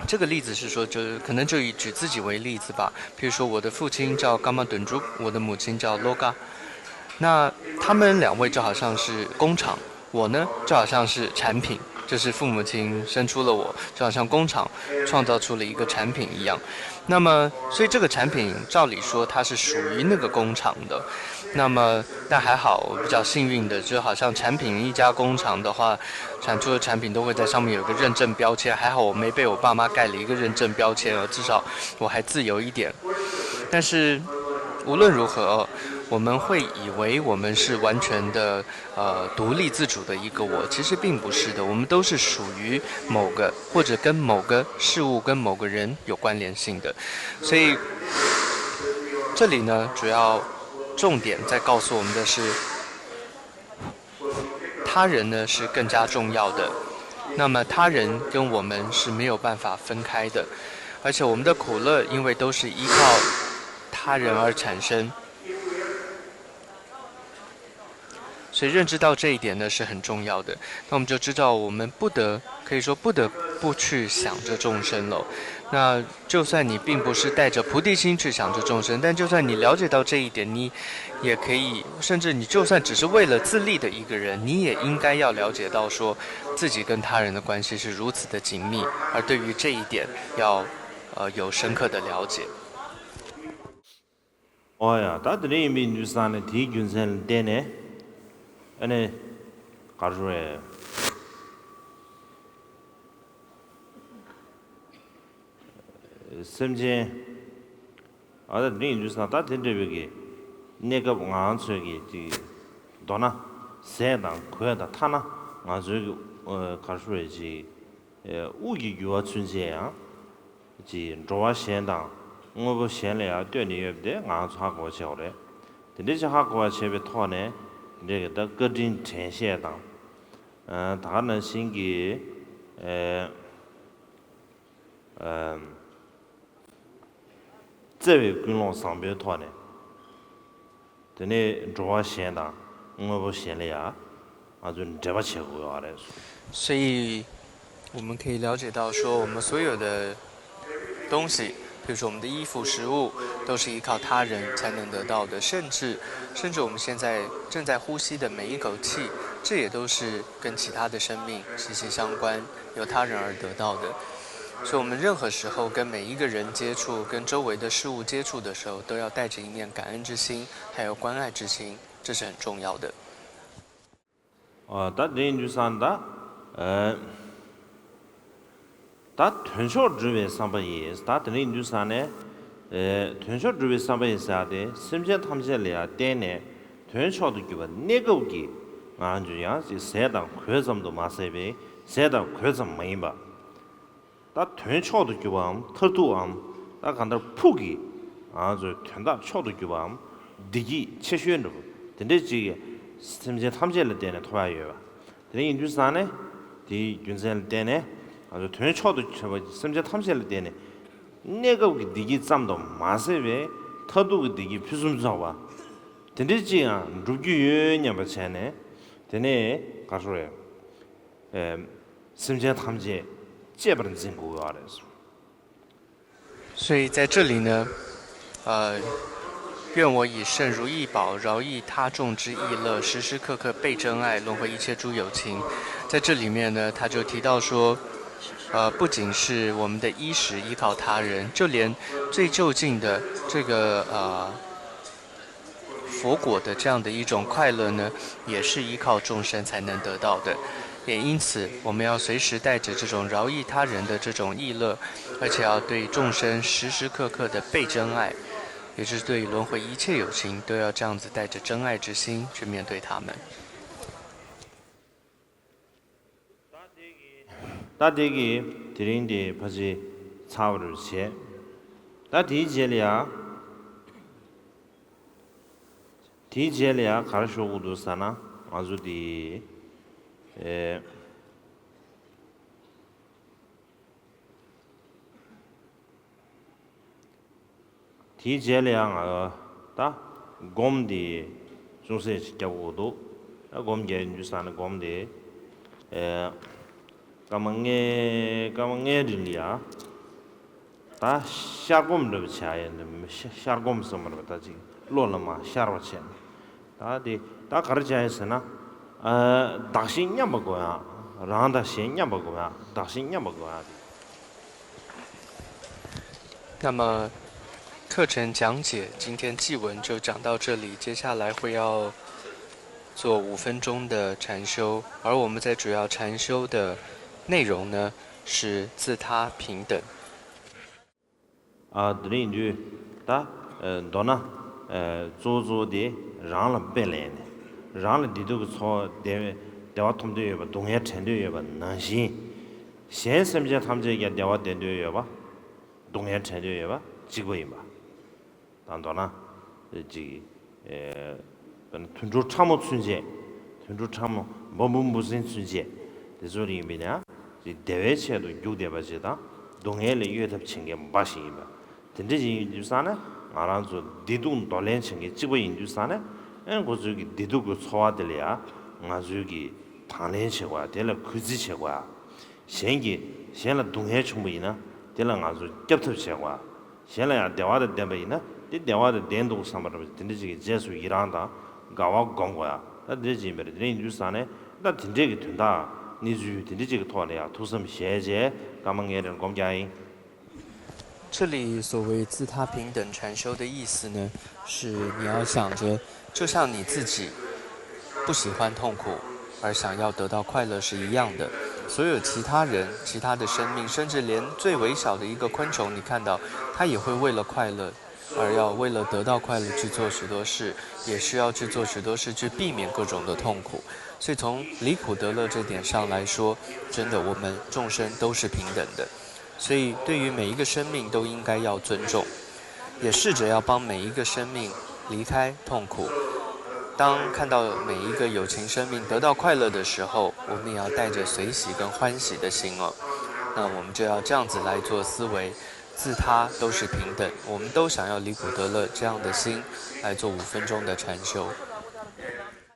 这个例子是说，就是可能就以举自己为例子吧。比如说，我的父亲叫 Kama Dunjuk，我的母亲叫 Loka。那他们两位就好像是工厂，我呢就好像是产品，就是父母亲生出了我，就好像工厂创造出了一个产品一样。那么，所以这个产品照理说它是属于那个工厂的。那么，但还好，我比较幸运的，就好像产品一家工厂的话，产出的产品都会在上面有个认证标签，还好我没被我爸妈盖了一个认证标签啊，至少我还自由一点。但是无论如何，我们会以为我们是完全的呃独立自主的一个我，其实并不是的，我们都是属于某个或者跟某个事物、跟某个人有关联性的。所以这里呢，主要重点在告诉我们的是，他人呢是更加重要的，那么他人跟我们是没有办法分开的，而且我们的苦乐因为都是依靠他人而产生。所以认知到这一点呢是很重要的。那我们就知道，我们不得，可以说不得不去想着众生了。那就算你并不是带着菩提心去想着众生，但就算你了解到这一点，你也可以，甚至你就算只是为了自利的一个人，你也应该要了解到说自己跟他人的关系是如此的紧密，而对于这一点要呃有深刻的了解。 ཨོ་ཡ། ད་དེ་འདྲ་ཡིན་པའི་དུས་ཙང་ནས་དེའི་རྒྱུ་མཚན་ལ་བརྟེན་ནས། ཨ་ནི། ག་རེ་ཟེར། སེམས་ཅན། ཨ། ད་དེ་འདྲ་ཡིན་དུས་ཙང་ད་དེ་འདྲ་བའི་གི་གནས་སྐབས་ང་ཚོའི་གི་ཅིག་མདོར་ན་ཟས་དང་གོས་དང་ཐ་ན་ང་ཚོའི་གི་ཨ། ག་རེ་ཟེར། ཅིག་དབུགས་ཀྱི་རྒྱུ་བ་ཚུན་ཆད་ཡང་། ཅིག་འགྲོ་བ་གཞན་དང་དངོས་པོ་གཞན་ལ་ཡང་ལྟོས་ནས་ཡོད་པ་དེ་ང་ཚོ་ཧ་གོ་བ་བྱེད་དགོས་རེད། དེ་འདྲ་ཅིག་ཧ་གོ་བ་བྱས་པའི་ཐོག་ནས་དེ་འདྲའི་གི་ད་བཀའ་དྲིན་དྲན་ཤེས་དང་། ཨ། ད་ག་ནང་བཞིན་གྱི་ཨ། ཨ། བརྩེ་བའི་ཀུན་སློང་བཟང་པོའི་ཐོག་ནས། དེ་ནས་འགྲོ་བ་གཞན་དང་དངོས་པོ་གཞན་ལ་ཡང་ང་ཚོས་འབྲེལ་བ་བྱེད་དགོས་པ་རེད། 所以我们可以了解到说，我们所有的东西，比如说我们的衣服、食物，都是依靠他人才能得到的，甚至甚至我们现在正在呼吸的每一口气，这也都是跟其他的生命息息相关，由他人而得到的。所以我们任何时候跟每一个人接触，跟周围的事物接触的时候，都要带着一念感恩之心，还有关爱之心，这是很重要的。 ཨ། ད་དེ་ཡིན་དུས་ཙང་ད། ཨ། ད་དོན་མཆོག་སྒྲུབ་པའི་བསམ་པ་ཡིས། ད་དེ་ཡིན་དུས་ཙང་ནས། ཨ། དོན་མཆོག་སྒྲུབ་པའི་བསམ་པ་ཡིས་ཟེར་ཏེ་སེམས་ཅན་ཐམས་ཅད་ལ་ཡང་བརྟེན་ནས་དོན་མཆོག་ཏུ་གྱུར་པ་གནས་སྐབས་ཀྱི་ང་ཚོ་ཡང་ཅིག་ཟས་དང་གོས་ཙམ་དུ་མ་ཟད་པའི་ཟས་དང་གོས་ཙམ་མ་ཡིན་པ། ད་དོན་མཆོག་ཏུ་གྱུར་པའམ་མཐར་ཐུག་པའམ། ད་གང་ལྟར་ཕུགས་ཀྱི་ང་ཚོའི་དོན་དག་མཆོག་ཏུ་གྱུར་པའམ། བདེ་སྐྱིད་ཆེ་ཤོས་འདྲ་པོ་དེ་འདྲ་ཅིག་སེམས་ཅན་ཐམས་ཅད་ལ་བརྟེན་ནས་ཐོབ་ཡ་ཡོད་པ། དེ་འདྲ་ཡིན་དུས་ཙང་ནས། དེའི་རྒྱུ་མཚན་ལ་བརྟེན་ནས་ང་ཚོ་དོན་མཆོག་ཏུ་གྱུར་པ་སེམས་ཅན་ཐམས་ཅད་ལ་བརྟེན་ནས། གནས་སྐབས་ཀྱི་བདེ་སྐྱིད་ཙམ་དུ་མ་ཟད་པའི་མཐར་ཐུག་གི་བདེ་སྐྱིད་ཕུན་སུམ་ཚོགས་པ་དེ་འདྲ་ཅིག་ཡང་འགྲུབ་རྒྱུ་ཡོད་སྙམ་པ་བྱས་ནས། དེ་ནས་ག་རེ་ཟེར། ཨེ། སེམས་ཅན་ཐམས་ཅད་གཅེས་པར་འཛིན་དགོས་པ་རེད། 所以在这里呢，呃，愿我以圣如意宝饶益他众之意乐，时时刻刻倍增爱，轮回一切诸有情。在这里面呢，他就提到说，呃，不仅是我们的衣食依靠他人，就连最就近的这个呃佛果的这样的一种快乐呢，也是依靠众生才能得到的。也因此，我们要随时带着这种饶益他人的这种意乐，而且要对众生时时刻刻的倍增爱，也就是对轮回一切有情都要这样子带着真爱之心去面对他们。 ད་དེ་གི་དེ་རིང་དེ་ཕལ་ཆེར་ཚར་བ་རེད་བྱས། ད་དེའི་རྗེས་ལ་ཡ། དེའི་རྗེས་ལ་ཡ་ག་རེ་ཤོད་དགོས་འདུག་ཟེར་ན། ང་ཚོ་དེ། ཨེ། དེའི་རྗེས་ལ་ཡང་ད་སྒོམ་དེ་ཅུང་ཟད་ཅིག་རྒྱག་དགོས་འདུག་ད་སྒོམ་རྒྱག་ཡིན་དུས་ཙང་ནས་སྒོམ་དེ། ཨེ། སྐར་མ་ལྔའི་སྐར་མ་ལྔའི་རིང་ལ་ཡང་ད་ཤར་སྒོམ་འདྲ་པོ་བྱ་ཡ་ཡིན། ཤར་སྒོམ་ཟེར་མ་རེད་པ། ད་ཅིག་བློ་ལ་མར་ཤར་བ་བྱས་ནས། ད་དེ་ད་ག་རེ་བྱ་ཡིན་ཟེར་ན། ཨ། བདག་གཞན་མཉམ་པ་དགོས་ཡ། རང་དང་གཞན་མཉམ་པ་དགོས་ཡ། བདག་གཞན་མཉམ་པ་དགོས་ཡ་དེ། 那么，课程讲解今天偈文就讲到这里，接下来会要做五分钟的禅修，而我们在主要禅修的内容呢是自他平等。 ཨ། དེ་རིང་དུས་ད་མདོར་ན། གཙོ་བོ་གཙོ་བོ་དེ་རང་ལ་དཔེ་ལེན་ནས། རང་ལ་བདེ་སྡུག་གི་ཚོར་བ་བདེ་བདེ་བ་ཐོབ་འདོད་ཡོད་པ། སྡུག་བསྔལ་བྲལ་འདོད་ཡོད་པ་ནང་བཞིན། གཞན་སེམས་ཅན་ཐམས་ཅད་ཀྱང་བདེ་བ་བདེ་འདོད་ཡོད་པ། སྡུག་བསྔལ་བྲལ་འདོད་ཡོད་པ་གཅིག་པ་ཡིན་པ། ད་མདོར་ན་ཅིག་དཔེར་ན་དུད་འགྲོ་ཕྲ་མོ་ཚུན་ཆད། དུད་འགྲོ་ཕྲ་མོ་འབའ་འབུ་འབུ་སྲིན་ཚུན་ཆད། དེ་ཚོ་ཡིན་པས་ན་ཅིག་བདེ་བའི་ཆེད་དུ་རྒྱུག་བསྡད་པ་ཅིག་དང་། སྡུག་བསྔལ་ལས་གཡོལ་ཐབས་བྱེད་མཁན་འབའ་ཞིག་ཡིན་པ། དེ་འདྲ་ཅིག་ཡིན་དུས་ཙང་ནས་ང་རང་ཚོ་བདེ་སྡུག་འདོར་ལེན་བྱེད་མཁན་གཅིག་པ་ཡིན་དུས་ཙང་ནས། ཨེ། ཁོ་ཚོའི་གི་བདེ་སྡུག་གི་ཚོར་བ་དེ་ལ་ཡང་ང་ཚོའི་གི་དང་ལེན་བྱེད་དགོས། དེ་ལ་གུས་བརྩི་བྱེད་དགོས། གཞན་གྱིས་གཞན་ལ་སྡུག་བསྔལ་བྱུང་བ་ཡིན་ན་དེ་ལ་ང་ཚོ་སྐྱོབ་ཐབས་བྱེད་དགོས། གཞན་ལ་ཡང་བདེ་བ་དང་ལྡན་པ་ཡིན་ན་དེ་བདེ་བ་དང་ལྡན་འདུག་བསམ་པ་འདྲ་པོ་དེ་འདྲ་ཅིག་གི་རྗེས་སུ་ཡི་རང་དང་དགའ་བ་སྒོམ་དགོས་ཡ། ད་དེ་འདྲ་ཅིག་ཡིན་པ་རེད། དེ་འདྲ་ཡིན་དུས་ཙང་ནས་ད་དེ་འདྲས་ཀྱི་དོན་དག་གནས་ཚུལ་དེ་འདྲ་ཅིག་གི་ཐོག་ལ་ཡང་ཐུགས་བསམ་བཞེས་རྗེས་སྐར་མ་ལྔའི་རིང་སྒོམ་རྒྱག་ཡིན། 这里所谓自他平等禅修的意思呢，是你要想着，就像你自己不喜欢痛苦，而想要得到快乐是一样的。所有其他人、其他的生命，甚至连最微小的一个昆虫，你看到它也会为了快乐，而要为了得到快乐去做许多事，也需要去做许多事去避免各种的痛苦。所以从离苦得乐这点上来说，真的我们众生都是平等的。 所以对于每一个生命都应该要尊重，也试着要帮每一个生命离开痛苦。当看到每一个有情生命得到快乐的时候，我们也要带着随喜跟欢喜的心哦。那我们就要这样子来做思维，自他都是平等，我们都想要离苦得乐这样的心来做五分钟的禅修。